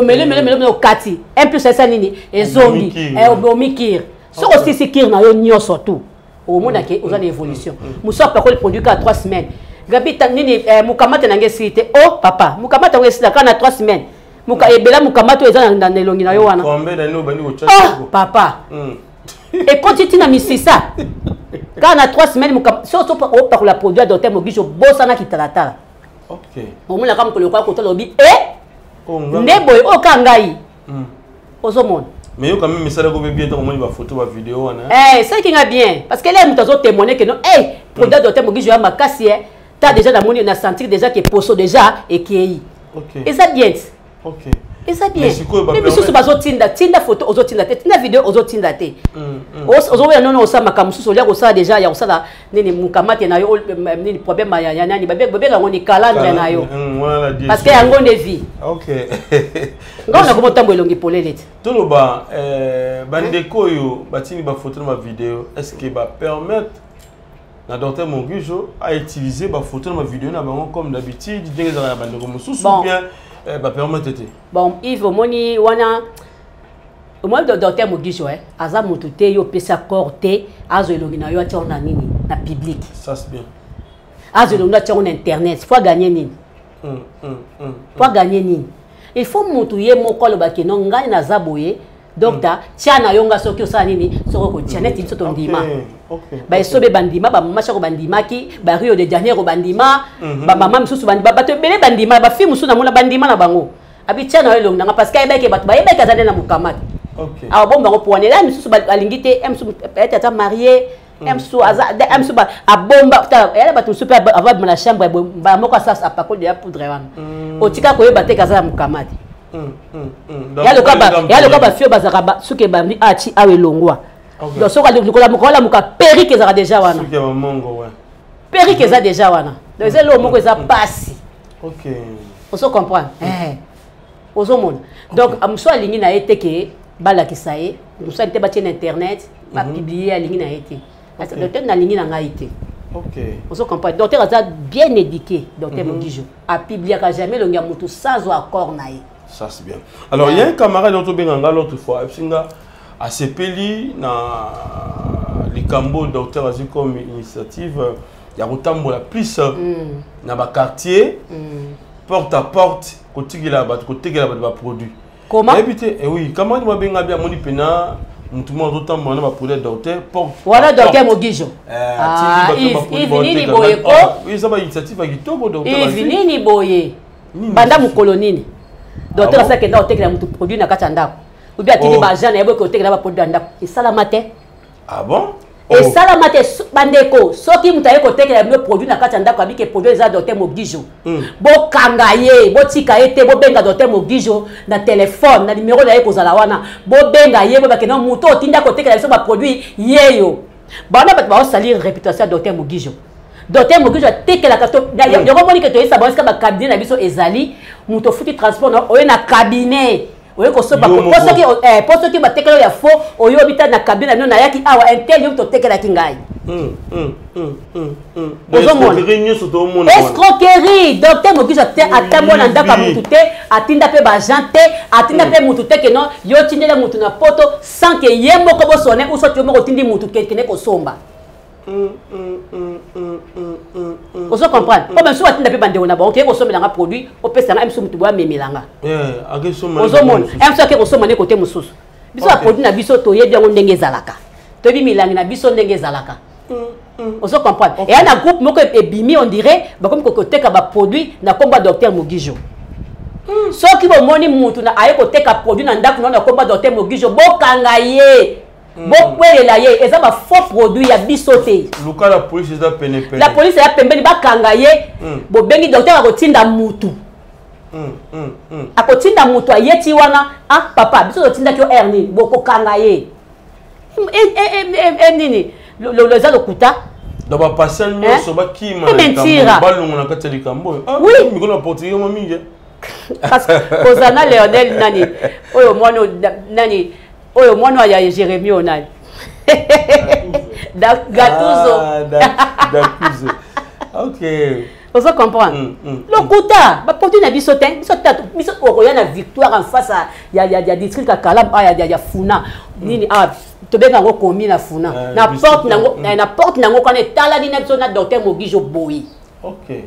Omeli, omeli, omeli, omeli, okati, un plus esa nini, ezongi, obomi cure. Soki osilisi cure na yo nyonso tu, omona ke oza na évolution. Mosu apakoli produit kaka 3 semaines, gabi nini, mokamate na ngai esili te. O oh, papa, mokamate yango esila kaka na 3 semaines. Ebela mokamate oyo eza na elongi na yo wana. Oh, papa, ekoti ntina misisa kaka na 3 semaines. Soki opakola produit ya docteur Mogijo, bosanaki talatala, omonaka mokolo okoya kotala, obi e nde boye oyo ka ngai ozomona. Mais yo quand même, esalaki obe bien ntango omoni bafoto, bavideo wana? Eh, esalaki nga bien, parce que ele moto azotémoigne ke no, hey, produit docteur Mogijo ya makasi e ta déjà namoni na sentir déjà ke poso déjà ekei. Eza bien, eza bien. Mais misusu bazotinda tinda photo, ozotinda te, tinda video, ozotinda te. Ozoweya nono, osala makambo mosusu, olia kosala déjà ya kosala nini, mokamate na yo nini, problème ya nani, babenga yango ni calandre na yo, parce que yango nde vie. Ngai nakoma otambo elongi polele te. Toloba, bandeko oyo batindi bafoto na bavideo, est ce que bapermettre na docteur Mogijo a utiliser bafoto na bavideo na bango comme d'habitude, ndenge ezalaka na bandeko mosusu, ou bien bapermettre te? Bon, Yves, omoni wana, omoni docteur Mogijo, aza motu te yo opesi accord te azwa elongi na yo atia na nini, na public. Ça, c'est bien. Azwa elongi atia na internet, faut aganye nini? Po aganye nini? Il faut motu ye moko alobaki: no, ngai naza boye, docteur, tia na yo nga. Soki osala nini, soki okotia neti biso tondima, baesobe bandima, bamama Shako bandimaki, bario de Janeiro bandima, bamama misusu, bato ebele bandima, bafille mosusu namona bandima na bango. Abi tia na yo elongi nanga, parce que ayebaki, bato bayebaki aza nde na mokamate. Awa bomba yango po wana ela misusu alingi te. Mosusu peut-être aza marié, mosusu aza, mosusu abomba. Eyala bato mosusu mpe ava bima na chambre, mbala moko asasa apakoli ya poudre wana, otika koyeba te kaza na mokamate. Ya loka bafio bazalaka soki ebandi ati awa elongwa. Donc soki likolo olamuka, perruque ezalaka déjà wana, perruque eza déjà wana. Donc eza eloko moko eza pasi, ozo comprendre? Ozomona, donc mosu alingi na ye te ke balakisa ye, mosu alingi te batie na internet, bapublie, alingi na ye te. Docteur, nalingi na ngai te. Ozo comprendre? Docteur aza bien éduqué. Docteur Mogijo apubliaka jamais elongi ya motu sans accord na ye. Ça, c'est bien. Alors, il y a un camarade oyo tobenganga l'autre fois, abisinga asepeli na likambo docteur azwi comme initiative ya kotambola plus na baquartier, porte à porte, kotikela bato, kotekela bato baproduit. Comment? Nayebi te. Eh oui, camarade babenga bi amoni mpena motu moko azotambola na baproduit ya docteur porte. Wana docteur Mogijo. Yves, nini boye ko? Eza bainitiative ya kitoko, docteur. Yves, nini boye? Banda mokolo nini docteur asala kenda kotekela motu produit na kati ya ndako, obi atindi baagent na ye boye kotekela baproduit ya ndako? Esalama te. Ah bon? Esalama te. Bandeko, soki moto aye kotekela bino produit na kati ya ndako, abike produit eza docteur Mogijo, bokanga ye, botika ye te. Bobenga docteur Mogijo na telefone, na numero na ye kozala wana. Bobenga ye, boyebake no moto otinda kotekela biso baproduit yeyo. Bana bato baosalir réputation ya docteur Mogijo. Docteur Mogijo atekelaka to yango. Omoni ke toyesa bango esika bacabinet na biso ezali. Moto ofuti transport na oye na cabinet, oye kosopa po soki batekeli ya faux, oyobi ta na cabinet na bino nayaki awa, un tel yo totekelaki ngai. Ozomona escroquerie. Docteur Mogijo atambola na ndako ya mutu te, atinda mpe baagent te, atinda mpe mutu te keno yo tindela mutu na poto sans ke ye moko bosone, ou soki yo moko otindi mutu kende kosomba. Ozo comprendre? Po mosusu atinda mpe bandeko na bango keye kosombelanga produit, opesanga mosusu, mutu boye amemelanga. Ozomona, mosusu ake kosomba nde kote mosusu. Biso baproduit na biso toyebi yango ndenge ezalaka, toyebi milangi na biso ndenge ezalaka. Ozo comprendre? Eya na groupe moko ebimi, on dirait bakomi koteka baproduit na nkombo ya docteur Mogijo. Soki bomoni mutu na aye koteka produit na ndako na nkombo ya docteur Mogijo, bokanga ye, bokwelela ye, eza bafaux produit ya biso te. Luka la police eza penepene. La police eza pembeni, bakanga ye. Bobengi docteur, akotinda mutu. Akotinda mutu, ayeti wana: "Ah papa, biso totindaki yo aire nini?" Bokokanga ye. Nini, eza lokuta. Donc bapatient nyonso bakima, balongo na kati ya likambo oyo. Oui. Mikolo na portugais mwa mingi. Parce que kozala na Léonel nani oyo, mwana nani oyo, mwana ya Jérémie oyo nani, Gatuzo. Gatuzo, ok. Ozo comprendre? Lokuta, baproduit na biso te. Biso te, biso okoya na Victoire, en face ya district ya Kalamu, ya Funa nini, ah, tobenga yango komi na Funa, na porte nango, na porte nango kana etalani na biso na docteur Mogijo boyi. Ok.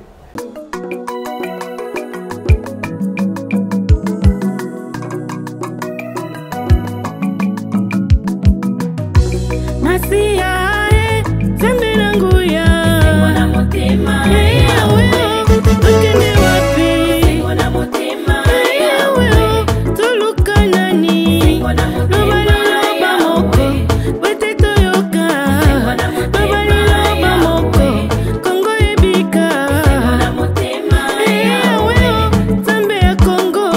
Masiya e, Nzambe na nguya, tokende wapi? Toluka nani? Loba liloba moko po ete toyoka. Loba liloba moko, Kongo ebika. Nzambe ya Kongo,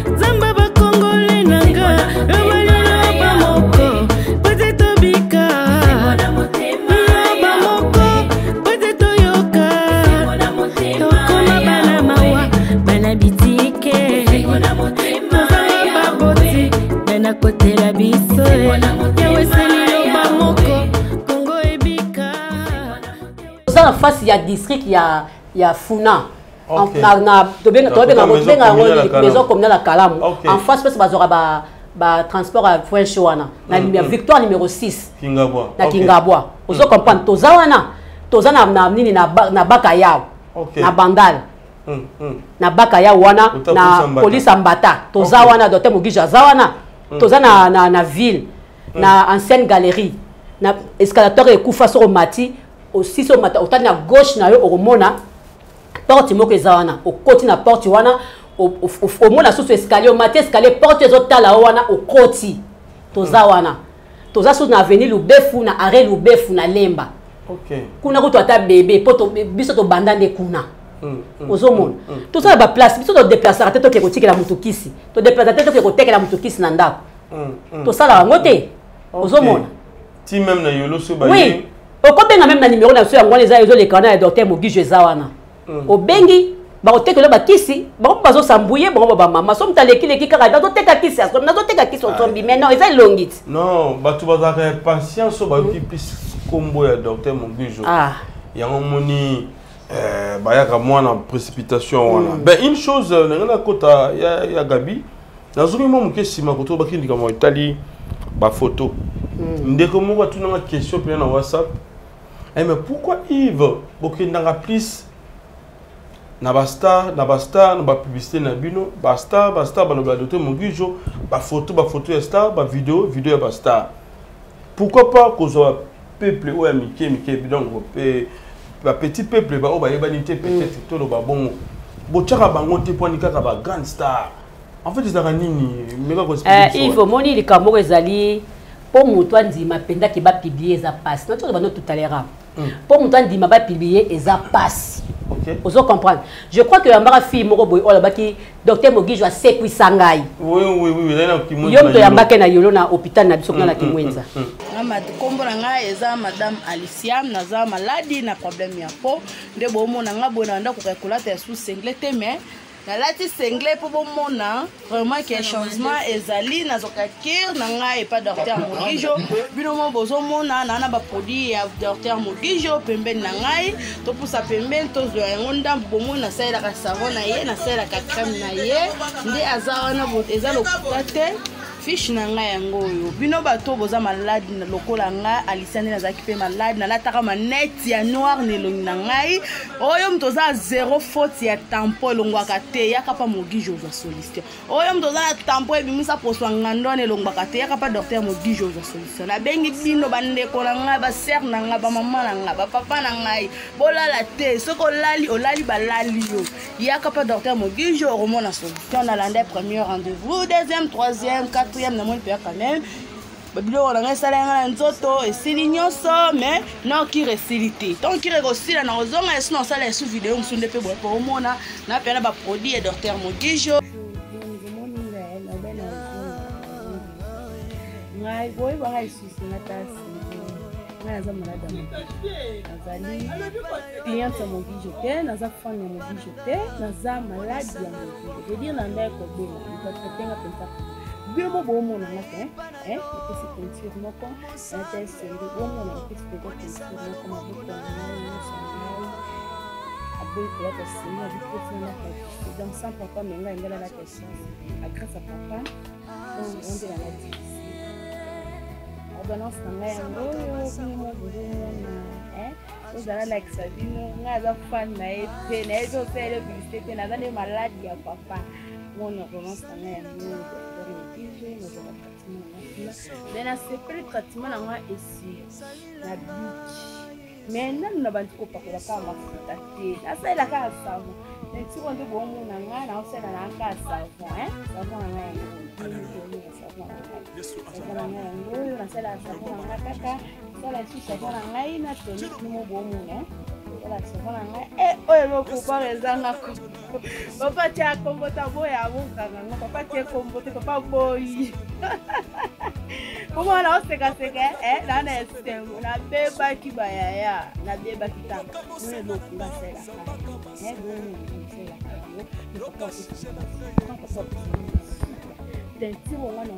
Nzambe bakongole na nga, loba liloba moko po ete tobika. Loba moko po ete toyoka. Tokoma bana mawa, bana bitike, tozanga baboti, bana kotela biso. Yawe, esali loba moko, Kongo ebika. Oza na face ya district ya Funa. Ok. Na tobenga maison tobenga yango communale ya Kalamu. Maison communale ya Kalamu, en face place bazwaka ba transport ya French wana na ya Victoire numéro 6. Kingabwa. Na Kingabwa, ozo comprendre? Toza wana, toza na nini, na baka yao, na Bandal, na baka yao wana. Ota na police ya Mbata. Police ya Mbata, toza wana. Docteur Mogijo aza wana. Toza na ville, na ancienne galerie, na escalator ekufa. Soko omati, osisi omata, otali na gauche na yo, okomona porte moko eza wana. Okoti na porte wana, omona susu escalier, omati escalier, porte ezotala yo wana, okoti, toza wana. Toza susu na avenue Lubefu, na arrêt Lubefu, na Lemba. Kuna kutu ata bebe po biso tobanda nde kuna. Ozomona, toza na baplace. Biso todéplaçaka te toke kotikela motu kisi, todéplaça te toke kotekela motu kisi na ndako. Tosalaka yango te, ozomona? Ti même na Yolo so Oui. baye. Okobenga même na numéro na biso, yango wana eza ezoleka wana ya docteur Mogijo, eza wana. Obengi, bakotekela bakisi. Bango bazosambuye bango, bamama so moto alekileki kaka: "Nazoteka kisi ya sombi, nazoteka kisi osombi." Mais non, eza elongi ti. Non, bato bazalaka ya patience oyo bayoki plus nkombo ya docteur Mogijo. Ah. Yango moni bayaka mwana précipitation wana. Ben, une chose na ngai nakota ya Gabi, nazongi mwa moke nsima koto baki likambo etali bafoto. Ndeko moko atunanga question mpena na WhatsApp: "Eh, mais pourquoi Yves bokendanga plus na bastar, na bastar, na bapublicité na bino, bastar, bastar, baloba docteur Mogijo, bafoto, bafoto ya star, bavideo, video ya bastar? Pourquoi pas kozwa peuple oyo ya mike mike, donc pe bapetit peuple baoyo bayebani te, peut-être toloba bongo, botiaka bango te mpwani kaka bagrande star? En fait ezalaka nini? Meka Eh, Yves, omoni likambo moko ezali mpo moto andima mpendaki bapublier, eza pasi. Nati bano tout à l'heure, mpo moto andima bapublier eza pasi. Ozo comprendre? Je crois que yambaka fille moko boye oyo alobaki: "Docteur Mogijo asekwisa ngai." Oui, ezali na Kimwenza. Yo Na moto Yolo. oyambaki na Yolo, na hôpital na biso kuna na Kimwenza. Nkombo na ngai eza madame Alicia. Naza maladi na problème ya peau. Nde bomona nga boye, na ndako kolata ya sous singlet te, mais nalati singlet mpo bomona vraiment ke changement ezali. Nazwaka cure na ngai epa docteur Mogijo. Bino mo bozomona naa na baproduit ya docteur Mogijo pembeni na ngai. Topusa pembeni, tozwa yango ndambo. Bomoi, nasalelaka savon na ye, nasalelaka crème na ye, nde aza wana. Eza lokuta te. Fiche na ngai yango oyo. Bino bato boza malade lokola ngai, Alicia nde nazalaki mpe malade, nalataka manette ya noir na elongi na ngai. Oyo moto oza zero faute ya tampon elongwaka te, yaka pa Mogijo ozwa solution. Oyo moto oza na tampon ebimisa poso ya ngando wana elongwaka te, yaka pa docteur Mogijo ozwa solution. Nabengi bino bandeko na ngai, ba sœur na ngai, ba mama na ngai, ba papa na ngai, bolala te. Soki olali, olali balali yo. Yaka pa docteur Mogijo okomona solution. Nalanda premier rendez-vous, deuxième, troisième, quatrième, namoni mpe quand même biloko na ngai esala yanga na nzoto esili nyonso, mais na okire esili te. Ntango okire ekosila na kozonga esu na kosala esu video mosusu nde mpe boye mpo omona na mpe na baproduit ya docteur Mogijo. Ngai boyeba ngai lisusu nga tasi ngai naza malade ya nazali cliente ya Mogijo te, naza fan ya Mogijo te, naza malade ya Mogijo. Je dire na ndai kobela moto atraite nga mpenza bino mo boomona nga te, napesi peinture moko nata esengi bomona, napesi mpenza peinture moko maboko ya ngai nyonso ya ngai aboyi kolata semi abikoti na lata donc sans papa me ngai ngai nalata essence a grâce à papa donc onde nalati ordonnance na ngai yango oyo bino mo bozomona. Ozala lakisa bino ngai aza fan na ye te, nayebi osalele publicité te, naza nde malade ya papa. Mona ordonnance na ngai yango oyo, docteur Mogijo, nazwaka traitement na ngai kuna, mais nasepeli traitement na ngai esi na biki, mais nanu na bandi kopakola kaka mafuta te, nasalela kaka savon. Teinture nde bomona ngai naosalela na kaka savon, savon na ngai yango, savon na ngai, savon na ngai yango oyo nasalaka savon na ngai kaka sala lisusu savon na ngai na tonique nimo bomona sala savon na ngai e oyo eloko papa ezanga kombo papa tia kombo ta boya abokanga ngo papa tie kombo te papa boyi komona osekaseka naa na esengo nabebaki bayaya nabebaki ntango mona eloko nga asalelaka bomona asalelaka yango teinture wana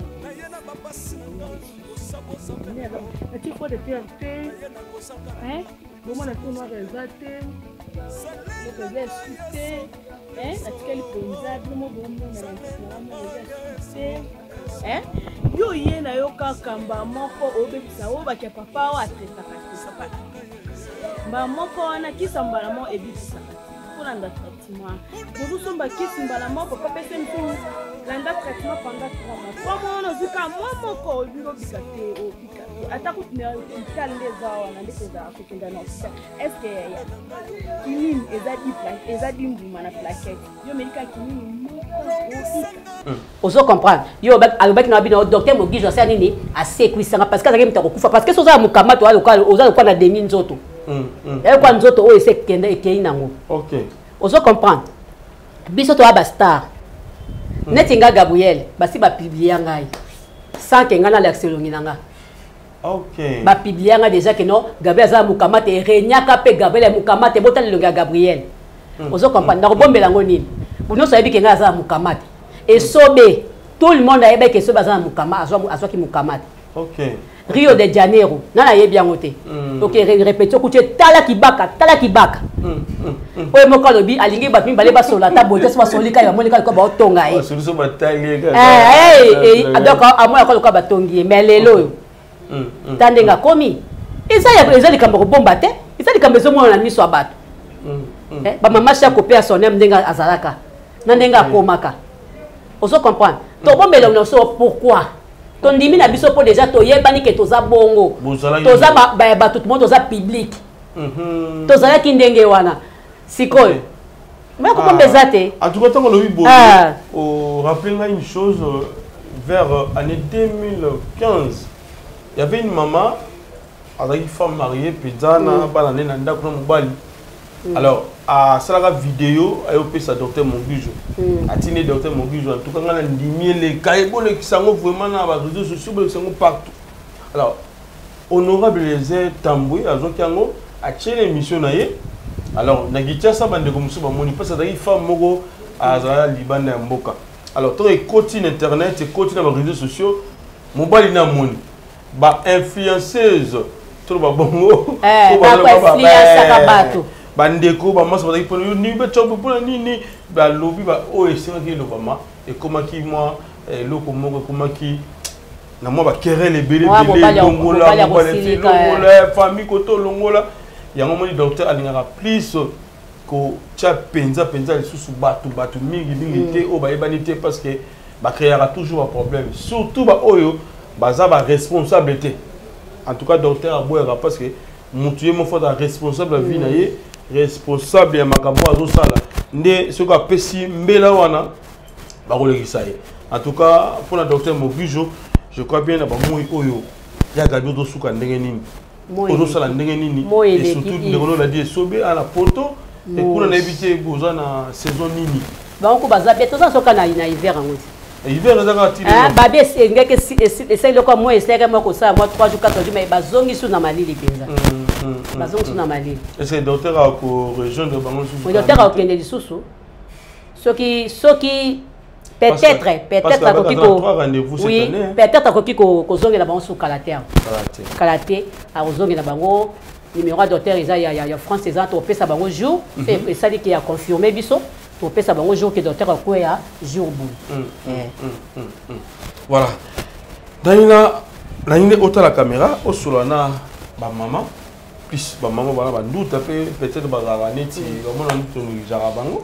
natie fo de terre te, bomona to noir eza te, eloko eza esu te, natikali mpenza bino mo bomona na eza esu te. Yo ye na yo kaka mba moko obebisa oyo bato ya papa oyo atretaka te, papa mba moko wana kisa mbala moko ebikisaka te. Kolanda traitement, bozosomba kisi mbala moko, papa pese mosusu landa traitement pendant 3 mois, 3 mois wana ozwi kaka mwa moko olingi obika te, obika te ata kutu na hôpital nde eza wana nde tozala kokenda na hôpital. Est ce que yaya kinini eza di eza di mbuma na plaquette yo melika kinini moko obika? Ozo comprendre yo alobaki na bino docteur Mogijo asala nini, asekwisanga parce que azalaki moto akokufa, parce que soki oza na mokamata oza lokola na demi nzoto ya nzoto oyo ese ekende ekei nango. Ozo comprendre biso toya bastar neti nga Gabriel basi bapublia ngai sans ke ngai nalakisa elongi na nga. Bapublia nga déjà ke non, Gabriel aza na mokamate, eregnaka mpe Gabriel ya mokamate, botala elongi ya Gabriel. Ozo comprendre nakobombela yango nini? Nyonso ayebi ke ngai aza na mokamate esobe, tout le monde ayebaki esobe aza na mokama, azwaki mokamate. Rio de Janeiro nani ayebi yango te? Ok, répétition kutu tala kibaka, tala kibaka oyo moko alobi alingi bato mibale basola ata boye te, so basoli kaka bamoni kaka baotonga ye, donc amonaka lokola batongi ye. Mais lelo oyo ta ndenge akomi, eza likambo ya kobomba te, eza likambo ezomona na miso ya bato. Bamama Shako mpe ya sonem ndenge azalaka na ndenge akomaka, ozo comprendre tobombela na biso pourquoi tondimi na biso mpo déjà toyebani ke toza bongo, toza bato mo toza public, tozalaki ndenge wana. Sikoyo me kobomba eza te. En tout cas, ntango olobi boye, orappele ngai une chose. Vers année 2015, il y avait une maman azalaki femme mariée mpenza na bana nde na ndako na mobali. Alors asalaka video ayopesa docteur Mogijo, atindi docteur Mogijo: en tout cas ngai na ndimi eleka, ebolekisa yango vraiment na baréseaux sociaux, bolekisa yango partout. Alors honorable Eliezer Tambwe azwaki yango, atie na émission na ye. Alors na Kinshasa bandeko mosusu bamoni mpasi, azalaki femme moko azala libanda ya mboka. Alors ntango ekoti na internet, ekoti na baréseaux sociaux, mobali na amoni bainfluenceuse toloba bongo bakoinfluensaka bato. Bandeko bamasa bazalaki mpona yo nini betya mpona nini, balobi oyo esengaki elobama, ekomaki mwa eloko moko ekomaki. Na mwa baquerelles ebele ebele, longola mobali, longola famille koto, longola yango. Moni docteur alingaka plus kotia mpenza mpenza lisusu bato bato mingi mingi te oyo bayebani te, parce que bacréaka toujours baproblème, surtout baoyo baza baresponsable te. En tout cas, docteur aboyaka, parce que motu ye moko aza responsable ya vie na ye, responsable ya makambo azosala. Nde soki apesi mbela wana, bakolekisa ye. En tout cas, mpona docteur Mogijo, je crois bien na bamoi oyo ya Gabi, ozosuka ndenge nini, ozosala ndenge nini? Et surtout ndeko noladi esobe ala poto ekuna, nayebi te boza na saison nini. Bango baza bien, toza soka na hiver yango te. Hiver eza kaka ti babi engeki esali lokola moi esalaki mwa kosala mwa 3 jours, 4 jours, mais bazongi su na malili mpenza, bazongi su na malili. Est ce que docteur akorejoindre bango lisusu? Docteur akokende lisusu soki peut-être akoki ko, oui, peut-être akoki kozongela bango su kala te, kala te akozongela bango. Numéro ya docteur eza ya France, eza topesa bango jour esali ke ya confirme biso, topesa bango jour ke docteur akweya jour boye. Voilà, danina nalingi nde otala caméra, osola na bamama, plus bamama bana banduta mpe peut-être bazalaka neti bamona neti tonégligeaka bango.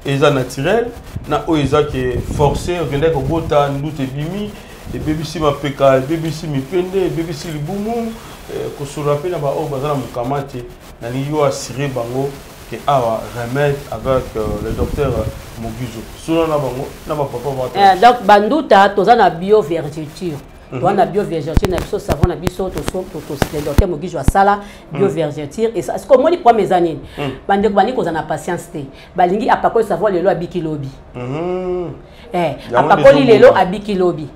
Eza naturel na oyo eza ke forcé, okendaki kobota, nduta ebimi, ebebisi mapeka, ebebisi mipende, ebebisi libumu. Kosolola mpe na baoyo baza na mokama te, nalingi yo assurer bango ke awa remède avec le docteur Mogizo. Solo na bango na bapapa. Donc banduta, toza na bio vergeture, toza na bio vergeture na biso, savon na biso, le docteur Mogijo asala bio vergeture. Ce que omoni, problème eza nini? Bandeko balingi kozala na patience te. Balingi apakoli savon lelo, abiki lobi. Apakoli lelo, abiki lobi.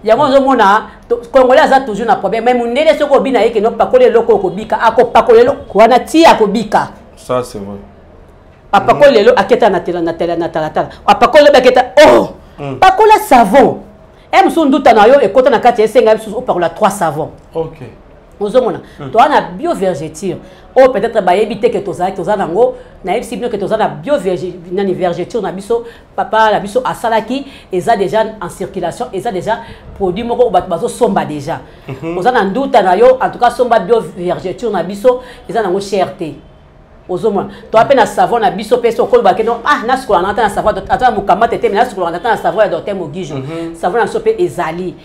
Yango ozomona Congolais aza toujours na problème. Mais mondele, soki obina ye kende opakoli eloko, okobika, akopakola eloko wana ti akobika. Ça, c'est vrai. Apakoli lelo, aketa na talatala, apakoli lobi, aketa. Oh, pakola savon e mosusu, nduta na yo ekota na kati ya esenga mosusu, opakola 3 savon. Ozomona, toza na bio vergeture oyo peut-être bayebi te ke tozalaki, toza nango. Nayebisi bino ke toza na bio nani vergeture na biso, papa na biso asalaki, eza déjà en circulation, eza déjà produit moko bato bazosomba déjà. Oza na nduta na yo, en tout cas somba bio vergeture na biso, eza nango cher te. Ozomona, toa mpe na savon na biso mpe so okoloba ke no, ah, nasukolaka na ata na savon, ata na mokamate te, me nasukolaka ata na savon ya docteur Mogijo. Savon na biso mpe ezali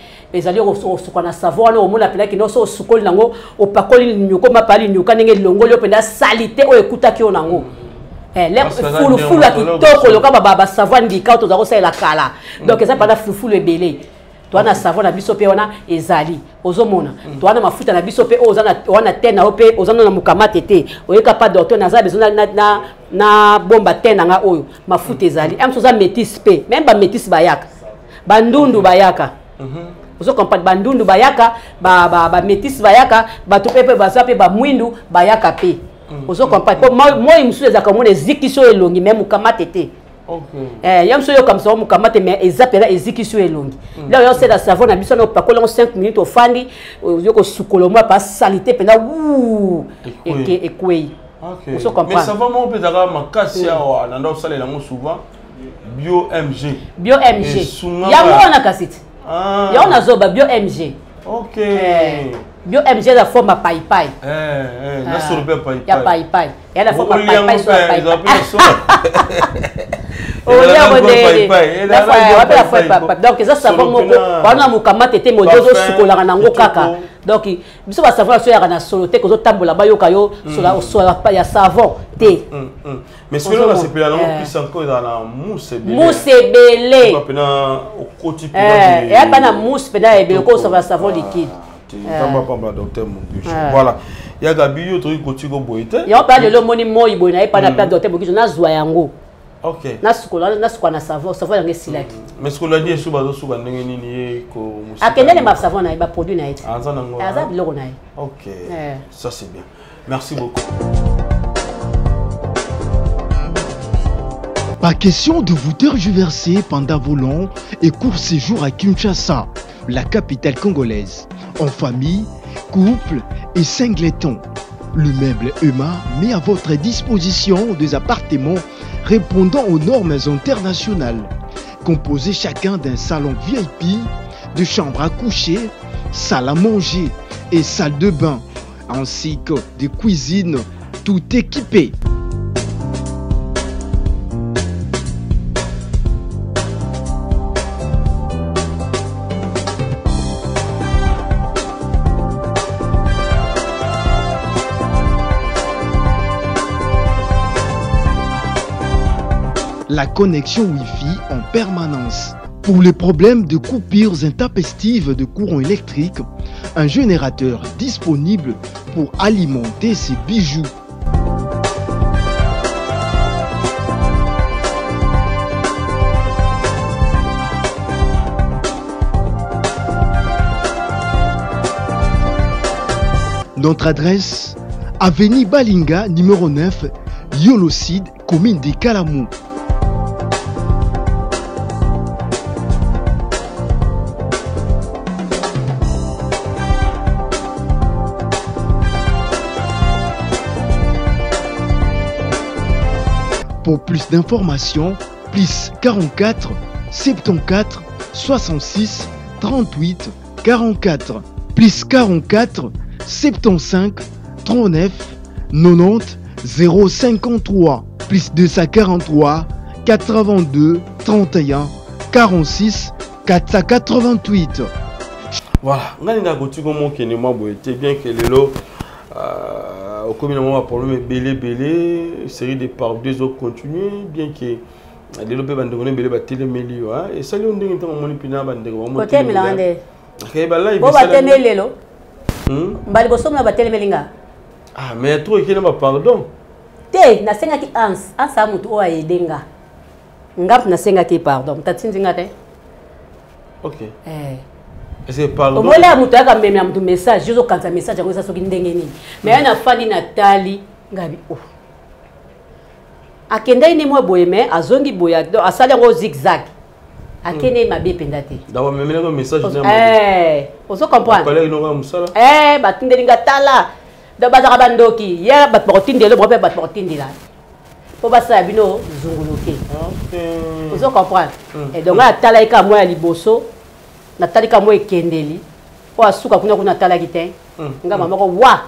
osuka na savon wana, omona mpenza kino so osukoli nango, opakoli linyuka, omapa linyuka ndenge elongoli yo mpenza saleté oyo ekutaki yo nango. Fulufulu ya kitoko loka basavon ndika oyo toza kosalela kala. Donc eza mpenza fulufulu ebele. Toa na savon na biso mpe wana ezali. Ozomona, toa na mafuta na biso mpe oyo oza na te na yo mpe oza na mokamate te, oyeka pa docteur, naza besoin na bomba te na nga oyo mafuta ezali. Mosu oza métis mpe, même bamétis bayaka, bandundu bayaka. Ozo comprendre, bandundu bayaka, bamétis bayaka, bato mpe baza mpe bamwindu bayaka mpe. Ozo comprendre, po moi mosusu ezalaka, omona ezikisi oyo elongi, me mokamate te. Ya mosu oyoka mosu mokama te, mais eza mpenza ezikisi oyo elongi. La oyo osala savon na biso na opakola yango 5 minutes, ofandi, oyo kosukola mwa pa saleté mpenza wu ekwei. Ozo comprendre, savon moko mpe ezalaka makasi awa na nda osalela yango souvent, bio MG. Bio MG yango wana, kasi te yango nazoba bio MG. Bio MG eza forme ya paipai. Nasolo mpe ya paipai. Ya paipai, ya na forme ya paipai, so ya paipai donc eza savon moko wana mokamate te, mode ozosukolaka nango kaka. Donc biso basavon na so eyaka na solo te, kozotambola bayoka yo sola ya savon te. Mais soki nasepela nango plus encore, ezala na mousse ebele. Mousse ebele. Mpena okoti. Eya mpa na mousse mpena ebele kosava savon liquide. Nzambe apambola docteur Mogijo. Voilà, ya Gabi, yo toki kotika boye te. Yango mpe lelo omoni moi boye na ye pana mpe docteur Mogijo, nazwa yango. Nasukola, nasukola na savon, savon yango esilaki. Mais sikola di esu bazosuka ndenge nini ye ko? Akendele ma savon na ye, baproduit na ye te. Aza nango. Aza biloko na ye. Ok, ça c'est bien, merci beaucoup. Pas question de vous tergiverser pendant vos longs et courts séjours à Kinshasa, la capitale congolaise. En famille, couple et singleton. Le meuble EMA met à votre disposition des appartements répondant aux normes internationales. Composés chacun d'un salon VIP, de chambres à coucher, salle à manger et salle de bain, ainsi que des cuisines tout équipées. La connexion Wi-Fi en permanence. Pour les problèmes de coupures intempestives de courant électrique, un générateur disponible pour alimenter ces bijoux. Notre adresse, Avenue Balinga, numéro 9, Yolocide, commune de Kalamou. Pour plus d'informations, plus 44 74 66 38 44 plus 44 75 39 90 053 plus 243 82 31 46 488. Voilà, ngai nga kotika mokende mwa boye te bien que lelo euh, okomi na mwa baproblème ebele ebele série de pardon ezocontinue bien que lelo mpe bandeko na ebele batelemeli yo esali yo ndenge ntango omoni mpena bandeko kotemelanga nde bo batelemeli lelo hmm? mbala liboso mona batelemeli nga ah mais trop ekei na bapardon te nasengaki ans ans a motu oyo ayede nga nga mpe nasengaki pardon moto atindi nga te ok eh. omoni ya moto ayaka memela moto message yo ozokanisa message yango eza soki ndenge nini mais ye nafandi natali ngabi o oh. akendaki nde mwa boye mais azongi boye asali yango zigzag akende hmm. mabe mpenza te eh, ozo comprendre eh, batindeli nga tala donc bazalaka bandoki ye bato bakotindela bango mpe bato bakotindela mpo basala bino zunguluke ozo comprendre hmm. donc ngai atalaki kaka mwa ya liboso natali kaka mwa ekendeli mpo asuka kuna kuna atalaki te hmm. nga mama moko wa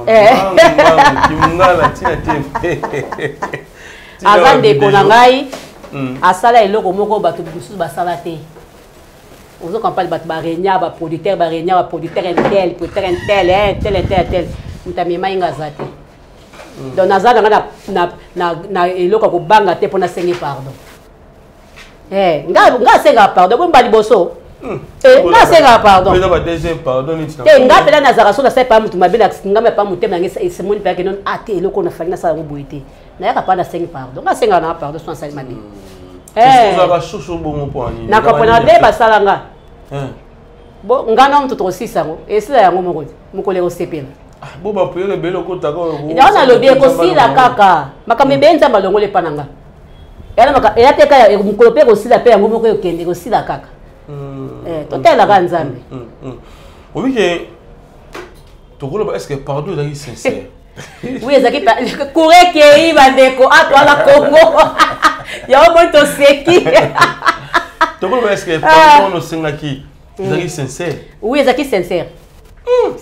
eh. aza ndeko na ngai hmm. asala eloko moko bato mosusu basala te ozo comprendre bato barenia baproducteur barenia baproducteur intel producteur intel eh, intel intel intel moto amemai nga aza te hmm. donc naza nanga na eloko ya kobanga te mpo nasenge pardon Eh, nga nga asengaka pardon bomba liboso hmm. eh, nga asengaka pardon te nga mpena nazalaka so nasali pa motu mabe nga me pa motema yange esemoni mpe akende a ah, te eloko nafali nasala yango boye te nayaka pa nasengi pardon nga asengaka nanga pardon so nasali mabe hmm. nakopona nde basala nga bo nga na moto tokosisa yango esila yango moko te mokolo ekosepela ah, bo bapriere ebele okotaka yango nalobi ekosila kaka makambo ebele nzambe alongoli epa na nga eya te kaka mokolo mpe ekosila mpe yango moko ekende ekosila kaka hmm. eh, totalelaka nzambe hmm, hmm, obike tokoloba est ce que pardon ezalaki sincère oui ezalaki cour ekei bandeko atwala congo yango moi toseki tokoloba est ce que pardon osengaki ezalaki sincère oui ezalaki sincère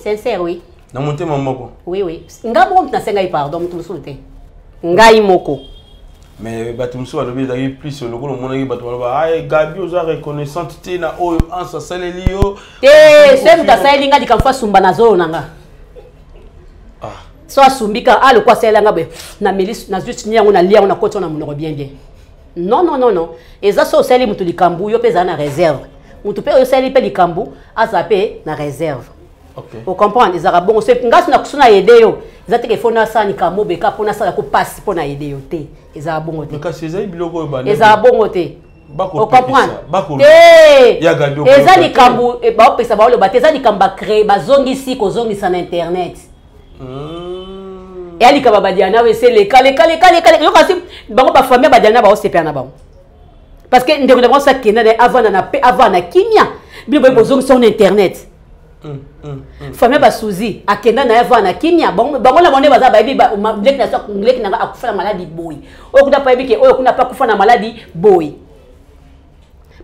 sincère oui na motema moko oui oui ngai moko moto nasengaki pardon moto mosusu te ngai moko mais bato mosusu balobi ezalaki plus lokola omonaki bato baloba ay gabi oza reconnaissante te na oyo anse asaleli yo te se moto asaleli ngai likambo fo asumba na zolo na nga ah. so asumbi ka a ah, lokwa asalela nga boye nameli nazwi tini yango nalia yango nakoti na monoko bien bien non non non non eza so osali moto likambo yo mpe ezala na réserve moto mpe oyo osali mpe likambo azala mpe na réserve okay. ocomprendre ezalaka bongo so nga so nakusu na yede yo eza teke fo nasala likambo beka mpo nasala ko pasi mpo na yede yo te ezalaka bongo te kasi ezali biloko oyo ezalaka bongo te ocomprendre te eza likambo eh, baopesa baoloba te eza likambo bacree bazongisi kozongisa na internet hmm. eya likambo ya badiana oyo ese leka leka leka leka leka yoka si bango bafamille ya badiana baosepela na bango parce que ndeko na bango so akenda na ye avanda na pe avanda na kimia bino boye bozongisa na internet mm, mm, mm. famille basuzi akenda na ye avanda na kimia bango na bango nde baza bayebi leki na leki nanga akufa na maladi boye oyo kuna pa yebi ke oyo kuna pa akufa na maladi boye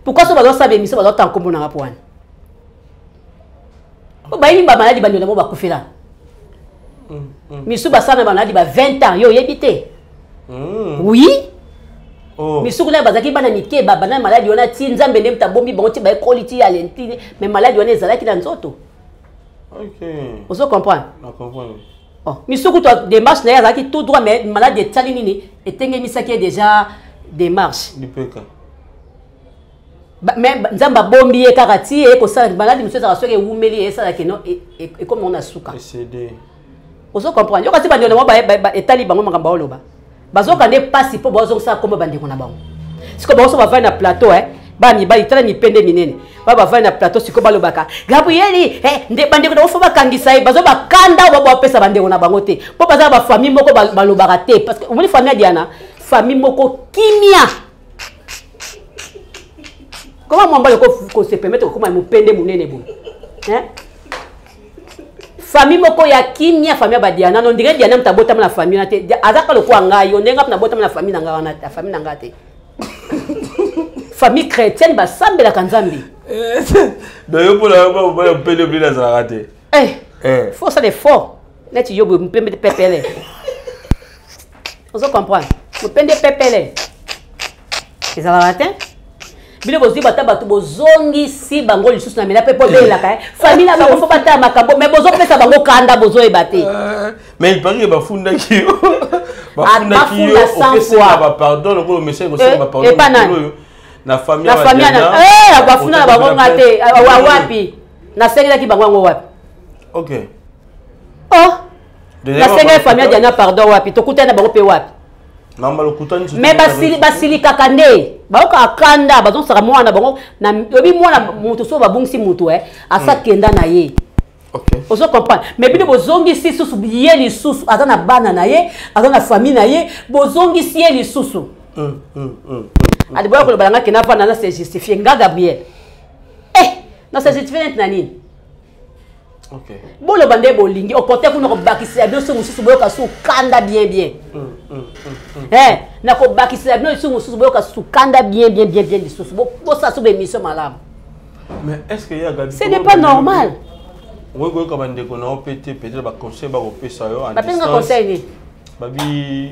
Pourquoi so bazosala émission, bazotanga nkombo nanga mpo wana? Po bayebi bamaladi, bandeko na bango bakufela. Misu basala na bamaladi ba 20 ans, yo oyebi te. Oui. Misu kuna bazalaki bana mike, babanda maladi wana ti Nzambe nde moto abombi bango, ti baekoli, ti alenti, mais maladi wana ezalaki na nzoto. Ozo comprendre? Oh, misu kutu démarche na ye azalaki tout droit, mais maladi etali nini, etengemisaki ye déjà démarche. Lipeka. Mais Nzambe abombi ye kaka ti ye kosala maladi mosusu ezalaka soki ewumeli, esalaki no ekomi ngo na suka. Ozo comprendre? Yo kasi bandeko na bango etali bango makambo baoloba, bazoka nde mpasi mpo bazongisa kombo bandeko na bango. Sikoyo bango so bavandi na plateau, bana mibali, tala mipende minene, ba bavandi na plateau sikoyo balobaka Gabrieli, nde bandeko na bango fo bakangisa ye. Bazo bakanda oyo bapesa bandeko na bango te, mpo baza na bafamille moko balobaka te, parce que omoni famille ya Diana, famille moko kimia. Comment mwa mbali kose permettre kokoma mopende monene boye, hein? Famille moko ya kimia, famille ya badiana. Non, ndenge Diana moto abotama na famille wana te, azaka lokola ngai yo, ndenge mpe nabotama na famille na ngai wana, famille na ngai te, famille chrétienne, basambelaka Nzambe. Donc yo mpona yo mopende obili azalaka te? Faut osala effort neti yo boye, mopembe pepele, ozo comprendre? Mopende pepele ezalaka te. Bino bozwi bata bato, bozongisi bango lisusu na mela mpe mpo obelelaka famille na bango, fo batala makambo, mais bozopesa bango kanda, bozoyeba te. Mais il paraît que bafundaki yo, bafundaki yo, okesenga bapardon lokola omesaki kosenga bapardon oyo na famille. Na famille bafunda na bango nga te. Wapi nasengelaki bango yango? Wapi? Oh, nasengeli famille ya Diana pardon wapi? Tokutani na bango mpe wapi? Mais basilikaka nde, bayokaka kanda, bazongisaka mwana bango. Oyebi mwana moto so babungisi motu, asa kenda na ye, ozo comprendre? Mais bino bozongisi susu ye lisusu, aza na bana na ye, aza na famille na ye, bozongisi ye lisusu. Adi boya koloba nanga kenda vanda na se justifie. Nga Gabriel, na se justifie neti na nini? Boloba nde bolingi okote kuna, kobakisela bino so mosusu, boyoka su kanda bien bien. Nakobakisela bino lisusu mosusu, boyoka su kanda bien bien bien bien lisusu, bosala so baémission malamu. Mais est ce que ya Gabi, ce n'est pas normal. Okoki koyoka bandeko na yo mpe te, peut-être baconseil bakopesa yo? Bapenga conseil nini? Babi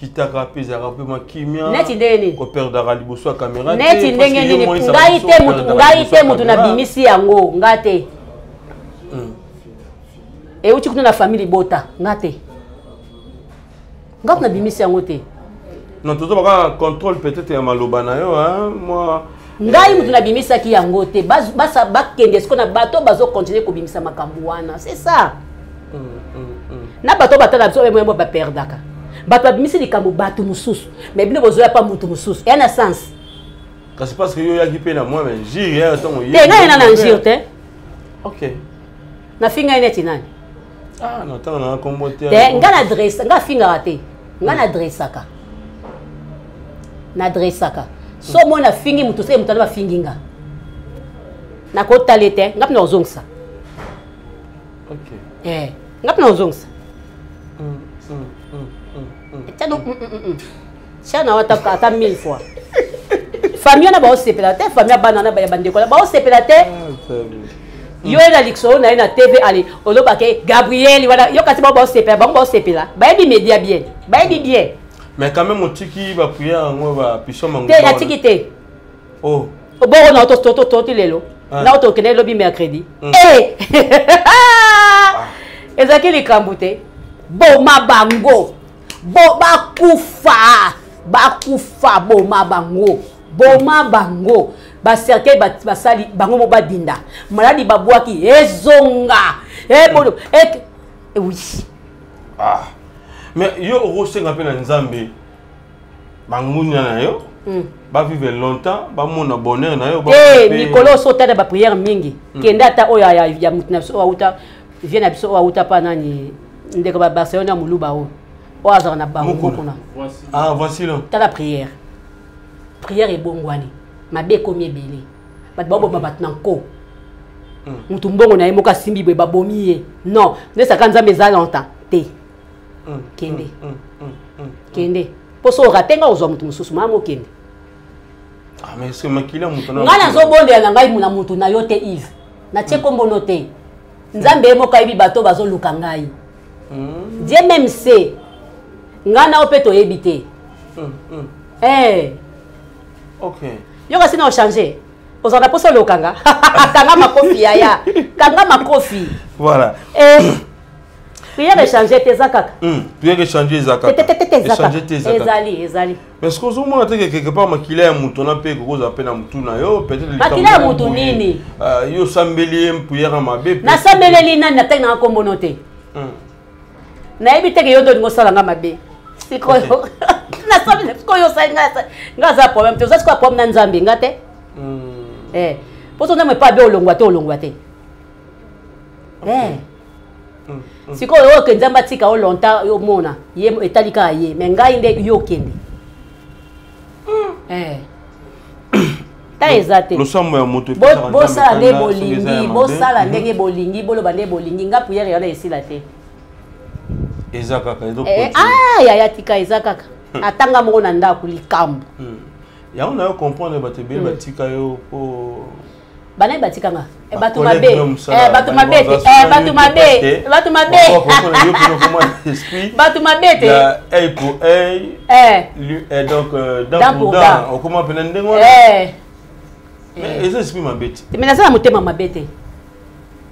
kitaka mpe ezalaka mpe mwa kimia. Neti ndenge nini? Koperdaka liboso ya caméra. Neti ndenge nini? Ngai te mutu, ngai te mutu nabimisi yango, nga te. Euti kuna na famille libota, nga te, nga kuna nabimisi yango te. Non, toza baka contrôle peut-être ya maloba na yo mwa. Ngai mutu nabimisaki yango te. Bakende siko na bato bazocontinue kobimisa makambo wana, c'est ça. Na bato batala biso oyo baperdaka, bato babimisi likambo bato mosusu, mais bino bozoya pa motu mosusu, eya na sens. Kasi parce que yo oyaki mpe na mwa injure ya ntango. Te, ngai na injure te. Nafinga ye neti nani? Ah, na ntango nanga kombo te. Te, ngai na adresse, ngai afingaka te, ngai na adressaka, na adressaka. So omoni afingi motu, soki motu wana bafingi nga, nakotala te, nga mpe nakozongisa. Nga mpe nakozongisa. Tia na ata ata mille fois, famille wana baosepela te, famille ya bana wana ya bandeko wana baosepela te. Yo ye na likisolo na ye na TV, ale olobaka Gabriel wana, yo kasi bango baosepela, bango baosepela, bayebi média bien, bayebi bien. Mais quand même otiki baprière yango, bapiso mango? Te, natiki te. Oh. Bongo na toti lelo na tokende lobi mercredi, ezalaki likambo te. Boma bango, bo bakufa, bakufa, boma bango, boma bango, bacercueil basali bango mo badinda, maladi babwaki ezonga ebono. Oui. Ah. Mais yo okosenga mpe na Nzambe bangunya na yo bavivre longtemps, bamona bonheur na yo. Te, mikolo oso otala baprière mingi. Kende ata oyo ya motu na biso oyo auta vie na biso, oyo auta mpa nani, ndeko ba Barcelone ya moluba oyo, oyo azalaka na bango kuna. Ah, voici le Tala prière, prière ebongwani mabe, ekomi ebele, bato baboma bato na nko. Motu mbongo na ye moko asimbi boye, babomi ye. Non, ndesaka Nzambe eza longtemps te. Kende, kende, mpo so orate nga ozwa motu mosusu. Mama, okende. Ah, mais est-ce que makila moto na Ngai nazobondela na ngai na motu na yo te, Yves. Natie nkombo te. Nzambe ye moko ayebi bato bazoluka ngai. Dieu même sait. Ngai na yo mpe toyebi te. Eh. Ok. Yo kasi na ochange. Ozala na posa olokanga. Kanga makofi yaya. Kanga makofi. Voilà. Eh. Prière échange te eza kaka. Prière échange eza kaka. Te te te eza kaka. Échange te eza kaka. Ezali, ezali. Mais ce que ozomona te que quelque part makila ya moto na mpe ekokozala mpe na motu na yo peut-être Makila ya motu nini? Yo osambeli ye prière ya mabe. Nasambeleli nani? Natangi nanga kombono te. Nayebi te ke yo nde olingi osala nga mabe. Sikoyo nasambeli, sikoyo osali nga, nga aza problème te. Oza sikoyo problème na Nzambe, nga te. Eh, mpo so Nzambe epa abe olongwa te, olongwa te. Eh. Sikoyo oyo ke Nzambe atika yo longtemps, yo omona ye etali kaka ye, mais ngai nde yo okende. Eh. Ta eza te. Losambo ya moto epesaka Nzambe Bosala nde kanda, soki eza ya bolingi, mabe. Bosala ndenge bolingi, boloba nde bolingi, nga prière wana esila te. Eza kaka ezo Eh, continue. ah, yaya tika, eza kaka. Atanga moko na ndako likambo. Yango na yo comprendre bato ebele batika yo po Banani batika nga? Eh, bato Ba mabe. collègue na mosala, Eh, bato mabe te. baza Eh, soki bato yo mabe. te, parce que Bato mabe. bakoka comprendre yo mpe okoma esprit Bato mabe te. ya œil pour œil, Eh. donc dent Dent pour pour dent, dent. okoma mpena ndenge wana. Eh. Mais eza esprit mabe te. Mais naza na motema mabe te.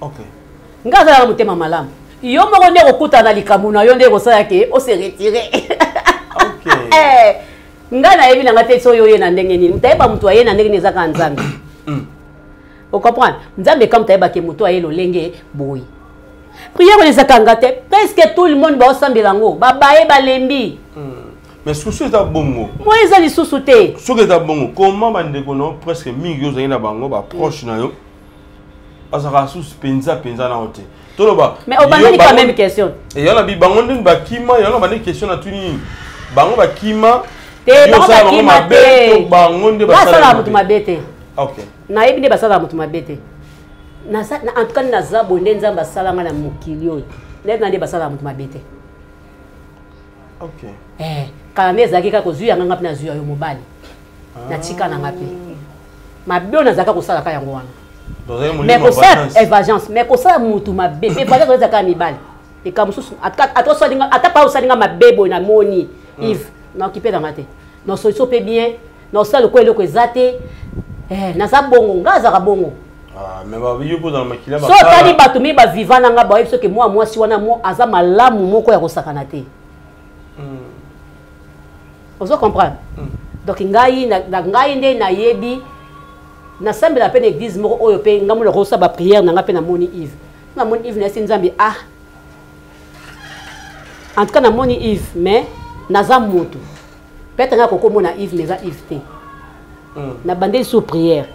Ok. Nga azalaka na motema malamu. Yo moko nde kokutana na likambo na yo nde kosala ke ose retire. Ok. Eh, nga nayebi na nga te so oyo oye na ndenge nini. Moto ayeba moto aye na ndenge nini eza kaka Nzambe. Ocomprendre? Nzambe kaka moto ayebake moto aye lolenge boye. Prière wana ezaka nga te. Presque tout le monde baosambela yango. Babaye balembi. Mais souci eza bongo. Moi eza lisusu te. Soki eza bongo, comment bandeko na yo presque mingi oyo ozali na bango, baproche na yo, bazalaka susu mpenza mpenza na yo te? Toloba. Mais obandeli yo quand bango même question. Eya na bi bango ndenge bakima, yango na bandi question na tuni nini? Bango bakima. Te, yo bango osala bango bakima mabe, te. to bango nde Nga basala asalaka mabe. moto mabe te. Ok. Nayebi nde basalaka moto mabe te. Naza, na, en tout cas naza boye nde Nzambe asalanga na mokili oyo. Nde na nde basalaka moto mabe te. Ok. Eh, kala nde ezalaki kaka kozwi yanga, nga mpe nazwi ya yo mobali. Natika na nga mpe. Mabe oyo nazalaka kosalaka yango wana. Donc, ozali Mais molimo ya kosala vengeance. vengeance, mais kosala motu mabe, mpe vengeance ezalaka kaka mibali. Likambo mosusu, ata osali nga, ata pa osali nga mabe boye namoni, Yves, naokipe nanga te. Na solution mpe bien, na osala lokola eloko eza te. Eh, naza bongo, nga azalaka bongo. Ah, mais ba yo kozala makila So bakala. otali bato mingi baviva na nga, bayebi soki mwa mwasi wana mo aza malamu moko ya kosakana te. Ozo comprendre? Donc ngai na ngai nde nayebi, nasambela mpe na église moko oyo mpe ngai mona kosala ba prière na ngai mpe namoni Yves. Namoni Yves, nayesi Nzambe, ah. En tout cas namoni Yves, mais naza moto. Peut-être ngai kokomona Yves, mais eza Yves te. Nabandeli sur prière.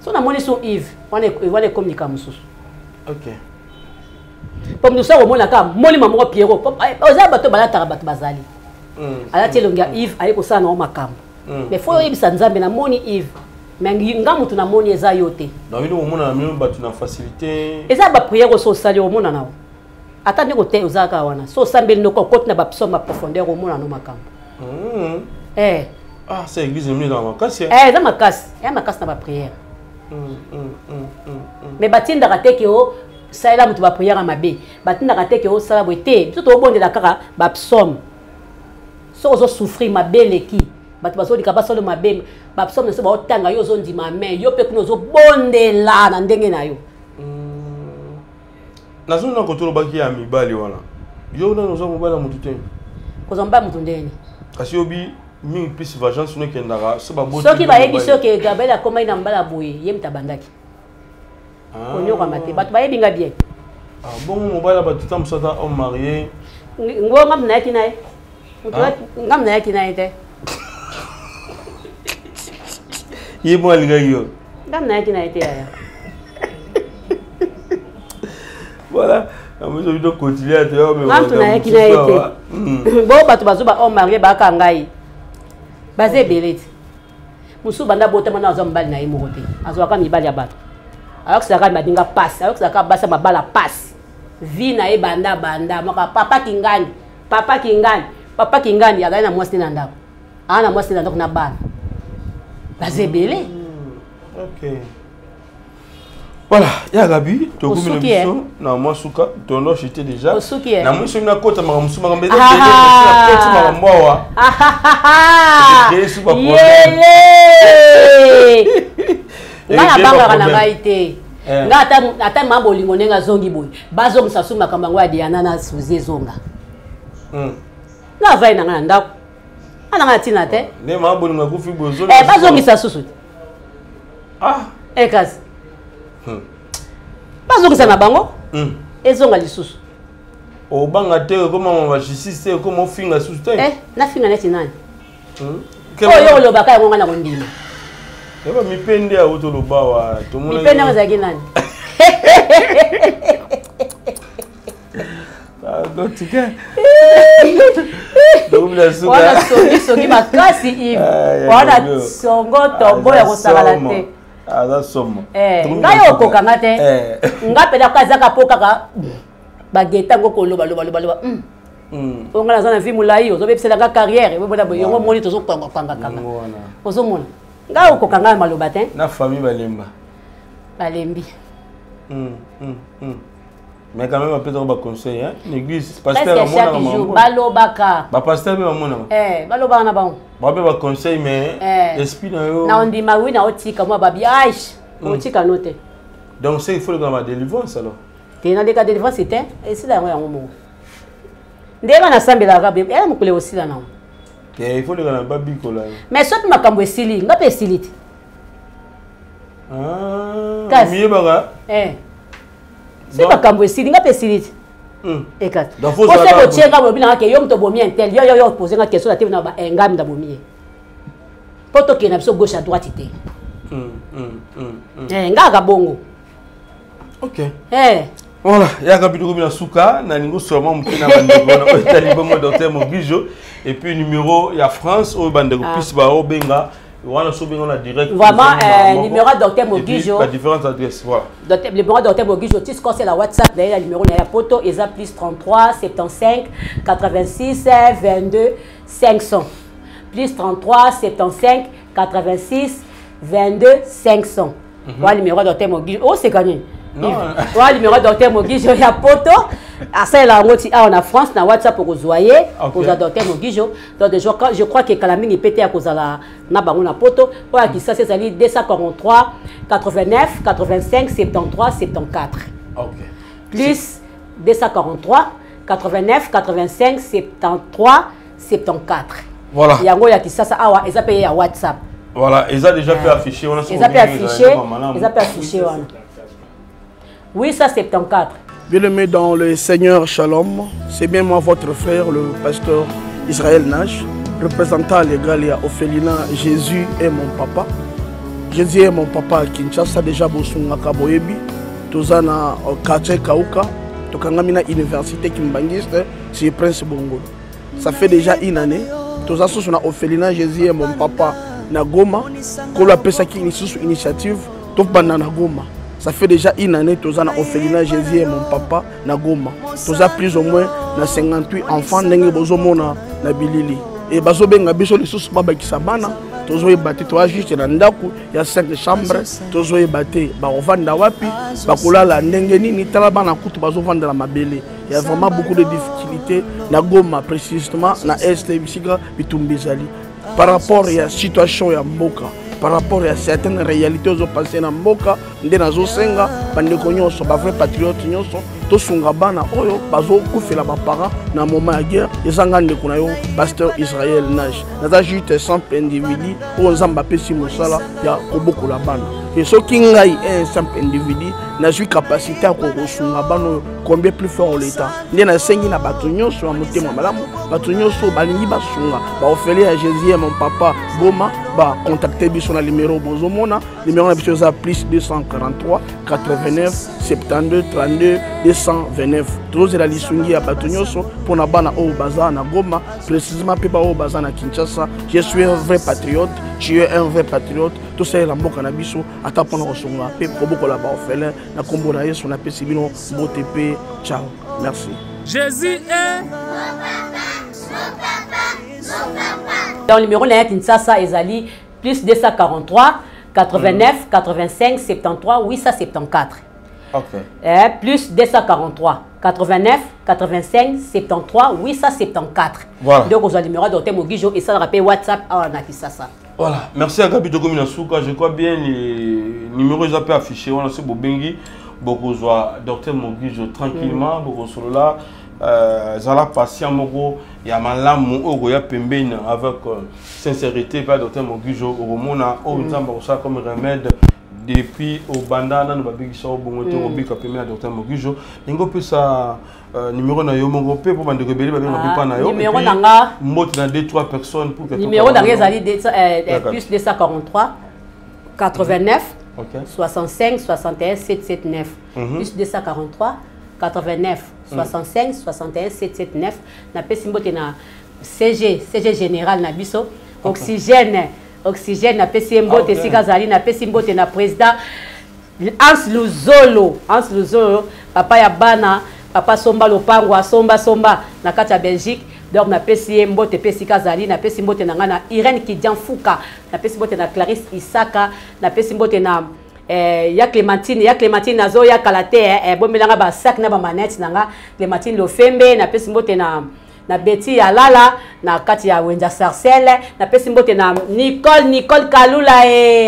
So namoni sur Yves, wana ekomi likambo mosusu. Ok. Po moto soki akomona kaka molimo moko Pierrot, po, eh, oza bato balataka bato bazali. Alati elongi ya Yves, aye kosala nango makambo. Mais faut oyebisa Nzambe namoni Yves. Mais nga moto namoni eza yo te. Donc bino komona na bino bato na facilité. Eza ba prière oso osali omona nao. Ata ndeko te ozalaka wana. So osambeli noko okoti na ba psaume ya profondeur omona no makambo. Eh. Ah, c'est église mieux dans makasi. Eh, eza makasi. Eza makasi na ba prière. Mais batindaka te ke o salela moto ba prière ya mabe. Batindaka te ke o sala boye te. Biso tobondela kaka ba psaume. Soki ozo souffrir mabe eleki, bato bazolika basala mabe, ba psaume na biso baotanga yo ozondima amen, yo mpe kuna ozobondela na ndenge na yo. Nazoni na kotolobaki ya mibali wana. Yo nani oza mobali ya motu te? Kozwa mobali ya motu ndenge? Kasi yobi mingi plus vengeance no ekendaka so baboti Soki yo bayebi mobali. soki Gabriel akomaki na mobali ya boye, ye moto abandaki. Konyokama te. Bato bayebi nga bien. Ah, bongo mobali ya bato ta mosusu ata homme marié. Ngo ngambo nayaki na ye. Moto Ah. ngambo nayaki na ye te. Ye moko alingaki yo. Ngambo nayaki na ye te yaya. Voilà. Namoso bino continuer te yo mais Ngambo nayaki na ye te. Bo bato bazo ba homme marié baka ngai. Baza ebele te. Mosusu banda botama na azwa mobali na ye moko te. Azwaka mibali ya bato. Ayokisaka baninga passe, ayokisaka basi ya mabala passe. Vie na ye banda banda maka papa kingani, papa kingani, papa kingani azali na mwasi na ndako. Aza na mwasi na ndako na bana. Baza ebele. Ok. Voilà, ya Gabi, tokomi na Osuki, eh? biso na mwa suka, tondo chute déjà. Osuki, eh? Na mwi soki nakota makambo mosusu makambo eza Ah. ebele, mais soki nakoti makambo awa. Ekei suka problème. Yele! Ngai Ekei nabangaka na ba problème. ngai te. Eh. Ngai ata ata mama bolingo ndenge azongi boye, bazongisa su makambo yango ya Diana na Suzy ezonga. Nga avai na ngai na ndako. Nga na ngai na ntina te. Nde mama bolingo akufi boye ozongi. Eh, bazongisa susu te. Ah. Eh, kasi. Bazongisa na bango. Ezonga lisusu. Obanga te okoma ba justice te okoma ofinga susu te. Eh, nafinga neti nani? Oyo olobaka yango ngai na kondima. Eba mipende ya oto lobawa tomona. Mipende yango ezalaki nani? Wana songi songi makasi Yves. Wana songo tombo ya kosakana te. Aza somo. Eh, ngai okoka nga te. Nga mpenza kaka ezaka po kaka bageta yango koloba loba loba loba. Oyo ngai naza na vie molai ozobebisela nga carrière ebona boye yango omoni tozokangakangakanga ozomona ngai okoka ngai maloba te na famille balemba balembi Mais quand même apesaka baconseil hein l'église pasteur presque chaque amonaka jour makambo balobaka bapasteur mpe bamonaka Eh, balobaka na bango bape baconseil mais Eh. esprit na yo na ondima wi na otika mwa babi aish otika no te donc c'est il faut lekana badelivrance alors te naleka délivrance te esila yango yango moko ndenge nasambelaka boye ela mokolo ekosila nango te il faut lekana babikola yo mais soki makambo esili nga mpe esili te Ah, Kasi. miyebaka Eh. Soki makambo esili nga mpe esili te ekati Donc, faut pose zala botie nga bolobi nanga ke yo moto obomi intel yo yo yo pose nga question na te na ba engami na bomi ye mpo tokende na biso gauche à droite te Eh, nga kaka bongo Ok. Eh. Voilà, yaka biloko mina suka na lingo seulement moke na bandeko wana oyo etali bongo docteur Mogijo et puis numéro ya France oyo bandeko Ah. plus ba obenga wana so benga na direct Vraiment, ozongi na moko. numéro ya docteur Et puis, Mogijo. ba différentes adresses voilà. Docteur, le numéro docteur Mogijo, tu sais la WhatsApp, d'ailleurs, le numéro na ya poto, eza plus 33 75 86 22 500. Plus 33 75 86 22 500. Voilà le numéro docteur Mogijo. Oh, c'est gagné. Non. Voilà le numéro docteur Mogijo ya poto. asalela yango ti awa na France na WhatsApp okozwa ye Ok. kozwa docteur Mogijo. Donc je crois que kala mingi pete ya kozala na bango na poto. Oyo ya Kisasa ezali 243 89 85 73 74. Ok. Plus 243 89 85 73 74. Voilà. Yango ya Kisasa awa eza pe ya WhatsApp. Voilà, eza déjà pe affiché wana so Eza pe obengi, affiché, ezali malamu. eza pe affiché wana. 874. Bien-aimé dans le Seigneur Shalom, c'est bien moi votre frère, le pasteur Israël Nash, représentant légal ya Orphelinat Jésus est mon papa. Jésus est mon papa à Kinshasa, déjà bosungaka boyebi, toza na quartier Kauka, tokangami na université Kimbanguiste, c'est Prince Bongo. Ça fait déjà une année, toza susu na Orphelinat Jésus est mon papa na Goma, kolo apesaki lisusu initiative, tobanda na Goma. Ça fait déjà une année, toza na orphelinat Jésus est mon papa na Goma. Toza plus ou moins na 58 enfants ndenge bozomona na bilili. Et bazobenga biso lisusu babakisa bana, tozoyeba te, toza juste na ndako ya 5 chambres, tozoyeba te bakovanda wapi, bakolala ndenge nini, tala bana kutu bazovanda na mabele. Il y a vraiment beaucoup de difficultés na Goma, précisément na Est, bisika bitumba ezali. Par rapport à la situation ya mboka, par rapport à certaines réalités ozo passer na mboka, nde nazosenga bandeko nyonso, ba vrai patriote nyonso, tosunga bana oyo bazokufela ba parents na moment ya guerre. Eza nga ndeko na yo pasteur Israël Nash, naza juste simple individu oyo Nzambe apesi mosala ya kobokola bana. Et soki ngai un simple individu nazwi capacité ya kosunga bana oyo, combien plus fort l'État. Nde nasengi na bato nyonso ya motema malamu, bato nyonso balingi basunga baorphelin ya Jésus ya mon papa Goma, bacontacte biso na numéro bozomona. Numéro na biso eza plus 243 89 72 32 229. Tozozela lisungi ya bato nyonso mpona bana oyo baza na Goma, précisément mpe baoyo baza na Kinshasa. Je suis un vrai patriote, tu es un vrai patriote. Tosalela mboka na biso ata mpona kosunga mpe kobokola baorphelin. Na nkombo na Yesu napesi bino mbote mpe ciao, merci. Jésus est Dans le numéro na ya Kinshasa ezali Plus 243 89 85 73 874. Ok. Eh, plus 243 89 85 73 874. Voilà. Donc, vous avez le numéro de docteur Mogijo et ça le rappelle WhatsApp à la Kinshasa. Voilà, merci à Gabi Tokomi Nasuka. Je crois bien les numéros ils ont pu afficher. On a ce Bobengi, Bokozwa, docteur Mogijo, tranquillement, Bokosolola, Zala patient moko, ya malamu oyo ya pembeni avec sincérité pa docteur Mogijo okomona oyo Nzambe akosala comme remède depuis obanda nanu babikisa yo bongo te, okobika pembeni ya docteur Mogijo. Ndenge opesa numéro na yo moko mpe mpo bandeko ebele babenga mpe na yo. Numéro Et puis, na nga. mbote na 2 3 personnes pour que Numéro na nga ezali D'accord. plus 243 89 65 61 779. Plus 243 89 65 61 779. Napesi mbote na CG, CG général na biso, Oxygène, Oxygène, napesi ye mbote esika azali. Napesi mbote na président Hans Luzolo, Hans Luzolo, papa ya bana, papa somba lopango, asomba somba na kati ya Belgique. Donc napesi ye mbote mpe esika azali. Napesi mbote na ngai na Irène Kidian Fuka, napesi mbote na Clarisse Isaka, napesi mbote na ya Clémentine, ya Clémentine nazoya kala te, bomelanga basac na bamanete na nga Clémentine Lofembe. Napesi mbote na Betty ya Lala na kati ya Wenza Sarcelle. Napesi mbote na Nicole, Nicole Kalula,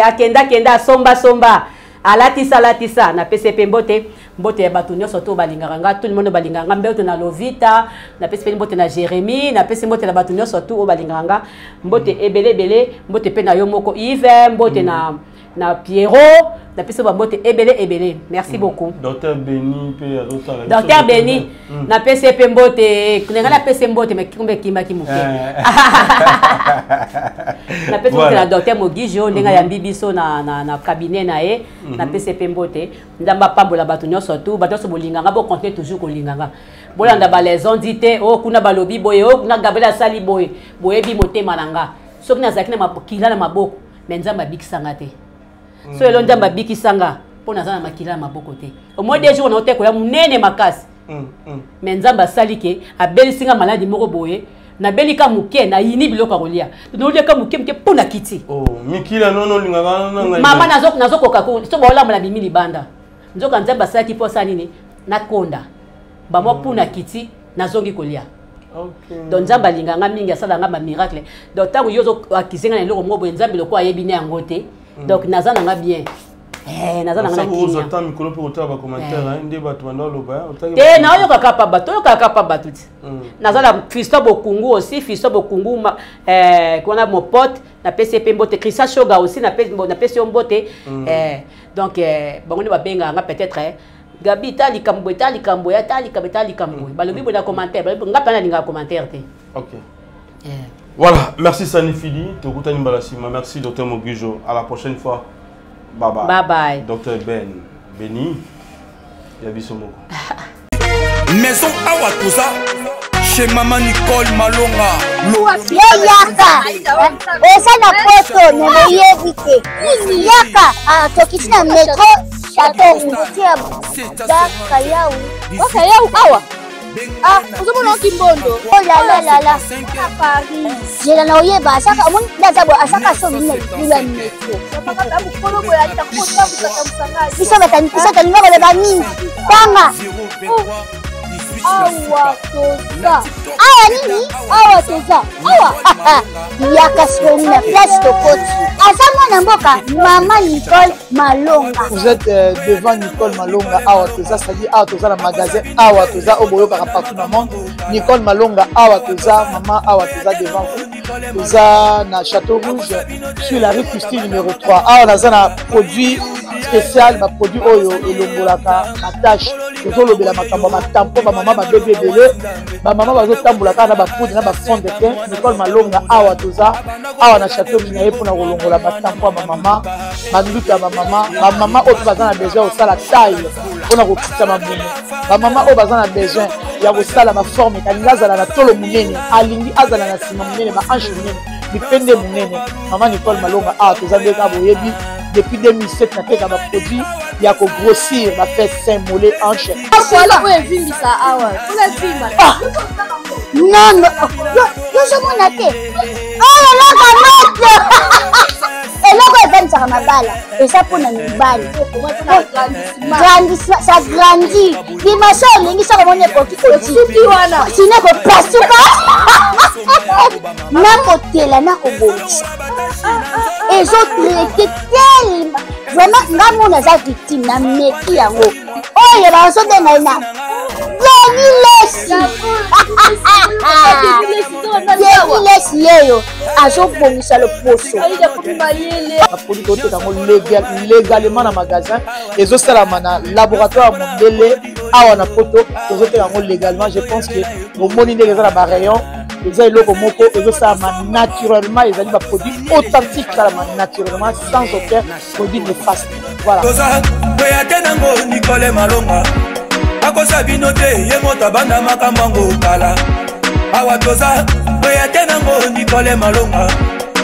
akenda kenda somba somba, alatisa alatisa. Napesi mpe mbote, mbote ya bato nyonso to balingaka nga, tout le monde balingaka nga. Mbote na Lovita, napesi mpe mbote na Jérémie, napesi mbote na bato nyonso tu oyo balingaka nga, mbote ebele ebele. Mbote mpe na yo moko Yves, mbote na Pierrot, napesi ba mbote ebele ebele. Merci beaucoup. Docteur Beni mpe azosala biso. Docteur Beni, napesi ye mpe mbote. Ndenge napesi ye mbote, me kumbe ekimaki moke. Napesi mbote na docteur Mogijo, ndenge ayambi biso na cabinet na ye. Napesi ye mpe mbote. Nzambe apambola bato nyonso tu, bato nyonso bolinganga, bocontinue toujours kolinganga, bolanda balaison di te o kuna balobi boye, o kuna Gabriel asali boye. Boyebi motema na nga, soki nazalaki na makila na maboko, me Nzambe abikisanga te. So elo Nzambe abikisanga mpo naza na makila na maboko te. Au moins 2 jours naote koya monene makasi, me Nzambe asali ke abelisi nga maladi moko boye. Nabeli ka moke, nayini biloko ya kolia, nolia ka moke moke mpo na kiti. Oh, mikila nono olingaka na ngai. Mama, nazokoka so baolambola bimi libanda. Nzoka Nzambe asalaki mpo asala nini? Nakonda bamwa mpuna kiti, nazongi kolia. Donc Nzambe alinganga mingi, asalanga bamiracle. Donc ntango yo ozoakize nga na eloko moko boye, Nzambe lokola ayebi ne yango te. Donc naza nanga bien. Naza nanga na ozwa kimia. Ta mikolo mpe kotala bacommentaire, nde bato banda oloba, otaki Te, naoyokaka pa bato, oyokaka pa bato ti. Naza na Fiston Bokungu aussi, Fiston Bokungu wana mon pote, napesi ye mpe mbote. Christian Shoga aussi, napesi yo mbote. Donc bango nde babengaka nga peut-être, Gabi, ta likambo boye, ta likambo ya ta likambo, ta likambo boye, balobi boye na commentaire, balobi nga mpe nalingaka commentaire te. Ok. Voilà, merci Sani Fili, tokutani mbala sima. Merci Dr Mogijo. À la prochaine fois. Bye bye. Bye bye. Dr Ben Beni. Ya biso moko. Maison Awa Toza chez Maman Nicole Malonga. Yo yaka, oza na poto me boyebi te. Yaka, ah, tokiti na metro Chateau Rouge ya Bakayau. Bakayau awa. Ah, ozomona okimbondo. Oh la la la la. Na Paris. Zela na oyeba asaka omoni nde aza boye, asaka so bino libulu ya metro. Mokolo boye ayita kotambusa tambusa ngai. Biso bato biso tolinga koloba mingi. Tanga. Awa toza. Awa nini? Awa toza. Awa. Yaka sikoyo na place tokoti. Aza mwana mboka Mama Nicole Malonga. Vous êtes devant Nicole Malonga Awa Toza, c'est-à-dire Awa Toza na magasin Awa Toza oyo boyokaka partout dans le monde. Nicole Malonga Awa Toza, maman Awa Toza devant vous. Toza na Château Rouge sur la rue Christine numéro 3. Awa naza na produit spécial, ba produit oyo elongolaka ba tache. Tozolobela makambo ya matampo, bamama babebi ebele, bamama bazotambola kaka na bapoudre na bafond de teint. Nicole Malonga Awa Toza awa na Château Rouge na ye mpona kolongola batampo ya bamama, banduta ya bamama, bamama oyo mpe baza na besoin ya kosala taille mpona kokitisa mabumu, bamama oyo baza na besoin ya kosala baforme, alingi azala na tolo monene, alingi azala na nsima monene, bahanche monene, mipende monene. Mama Nicole Malonga Awa Toza nde kaka boyebi depuis 2007 nateka baproduit ya kogrossir bafesse, sein, mollet, hanche. Voilà oyo evimbisa awa. Mpona evimba. Non, non, yozomona te. Oyo eloko moto. evandisaka mabala eza mpo na mibali. Ça grandit dimension olingi soko omoni ekoki kosine kopasuka nakotela nakobongisa ezotraite telema vraiment. Nga mona aza victime na meki yango oyo bazobenga ye na Denis Lesi. Denis Lesi yeyo azobongisa loposo. Baproduit toteka yango légalement na magasin, ezosalama na laboratoire ya mondele awa na Poto. Tozoteka yango légalement. Je pense que omoni ndenge eza na barayon. Eza eloko moko ezosalama naturellement, ezali baproduit authentique, esalama naturellement sans aucun produit néfaste. Voilà. Toza kweya te nango Nikole Malonga akosa bino te, ye moto abanda makambo yango kala. Awa toza kweya te nango Nikole Malonga.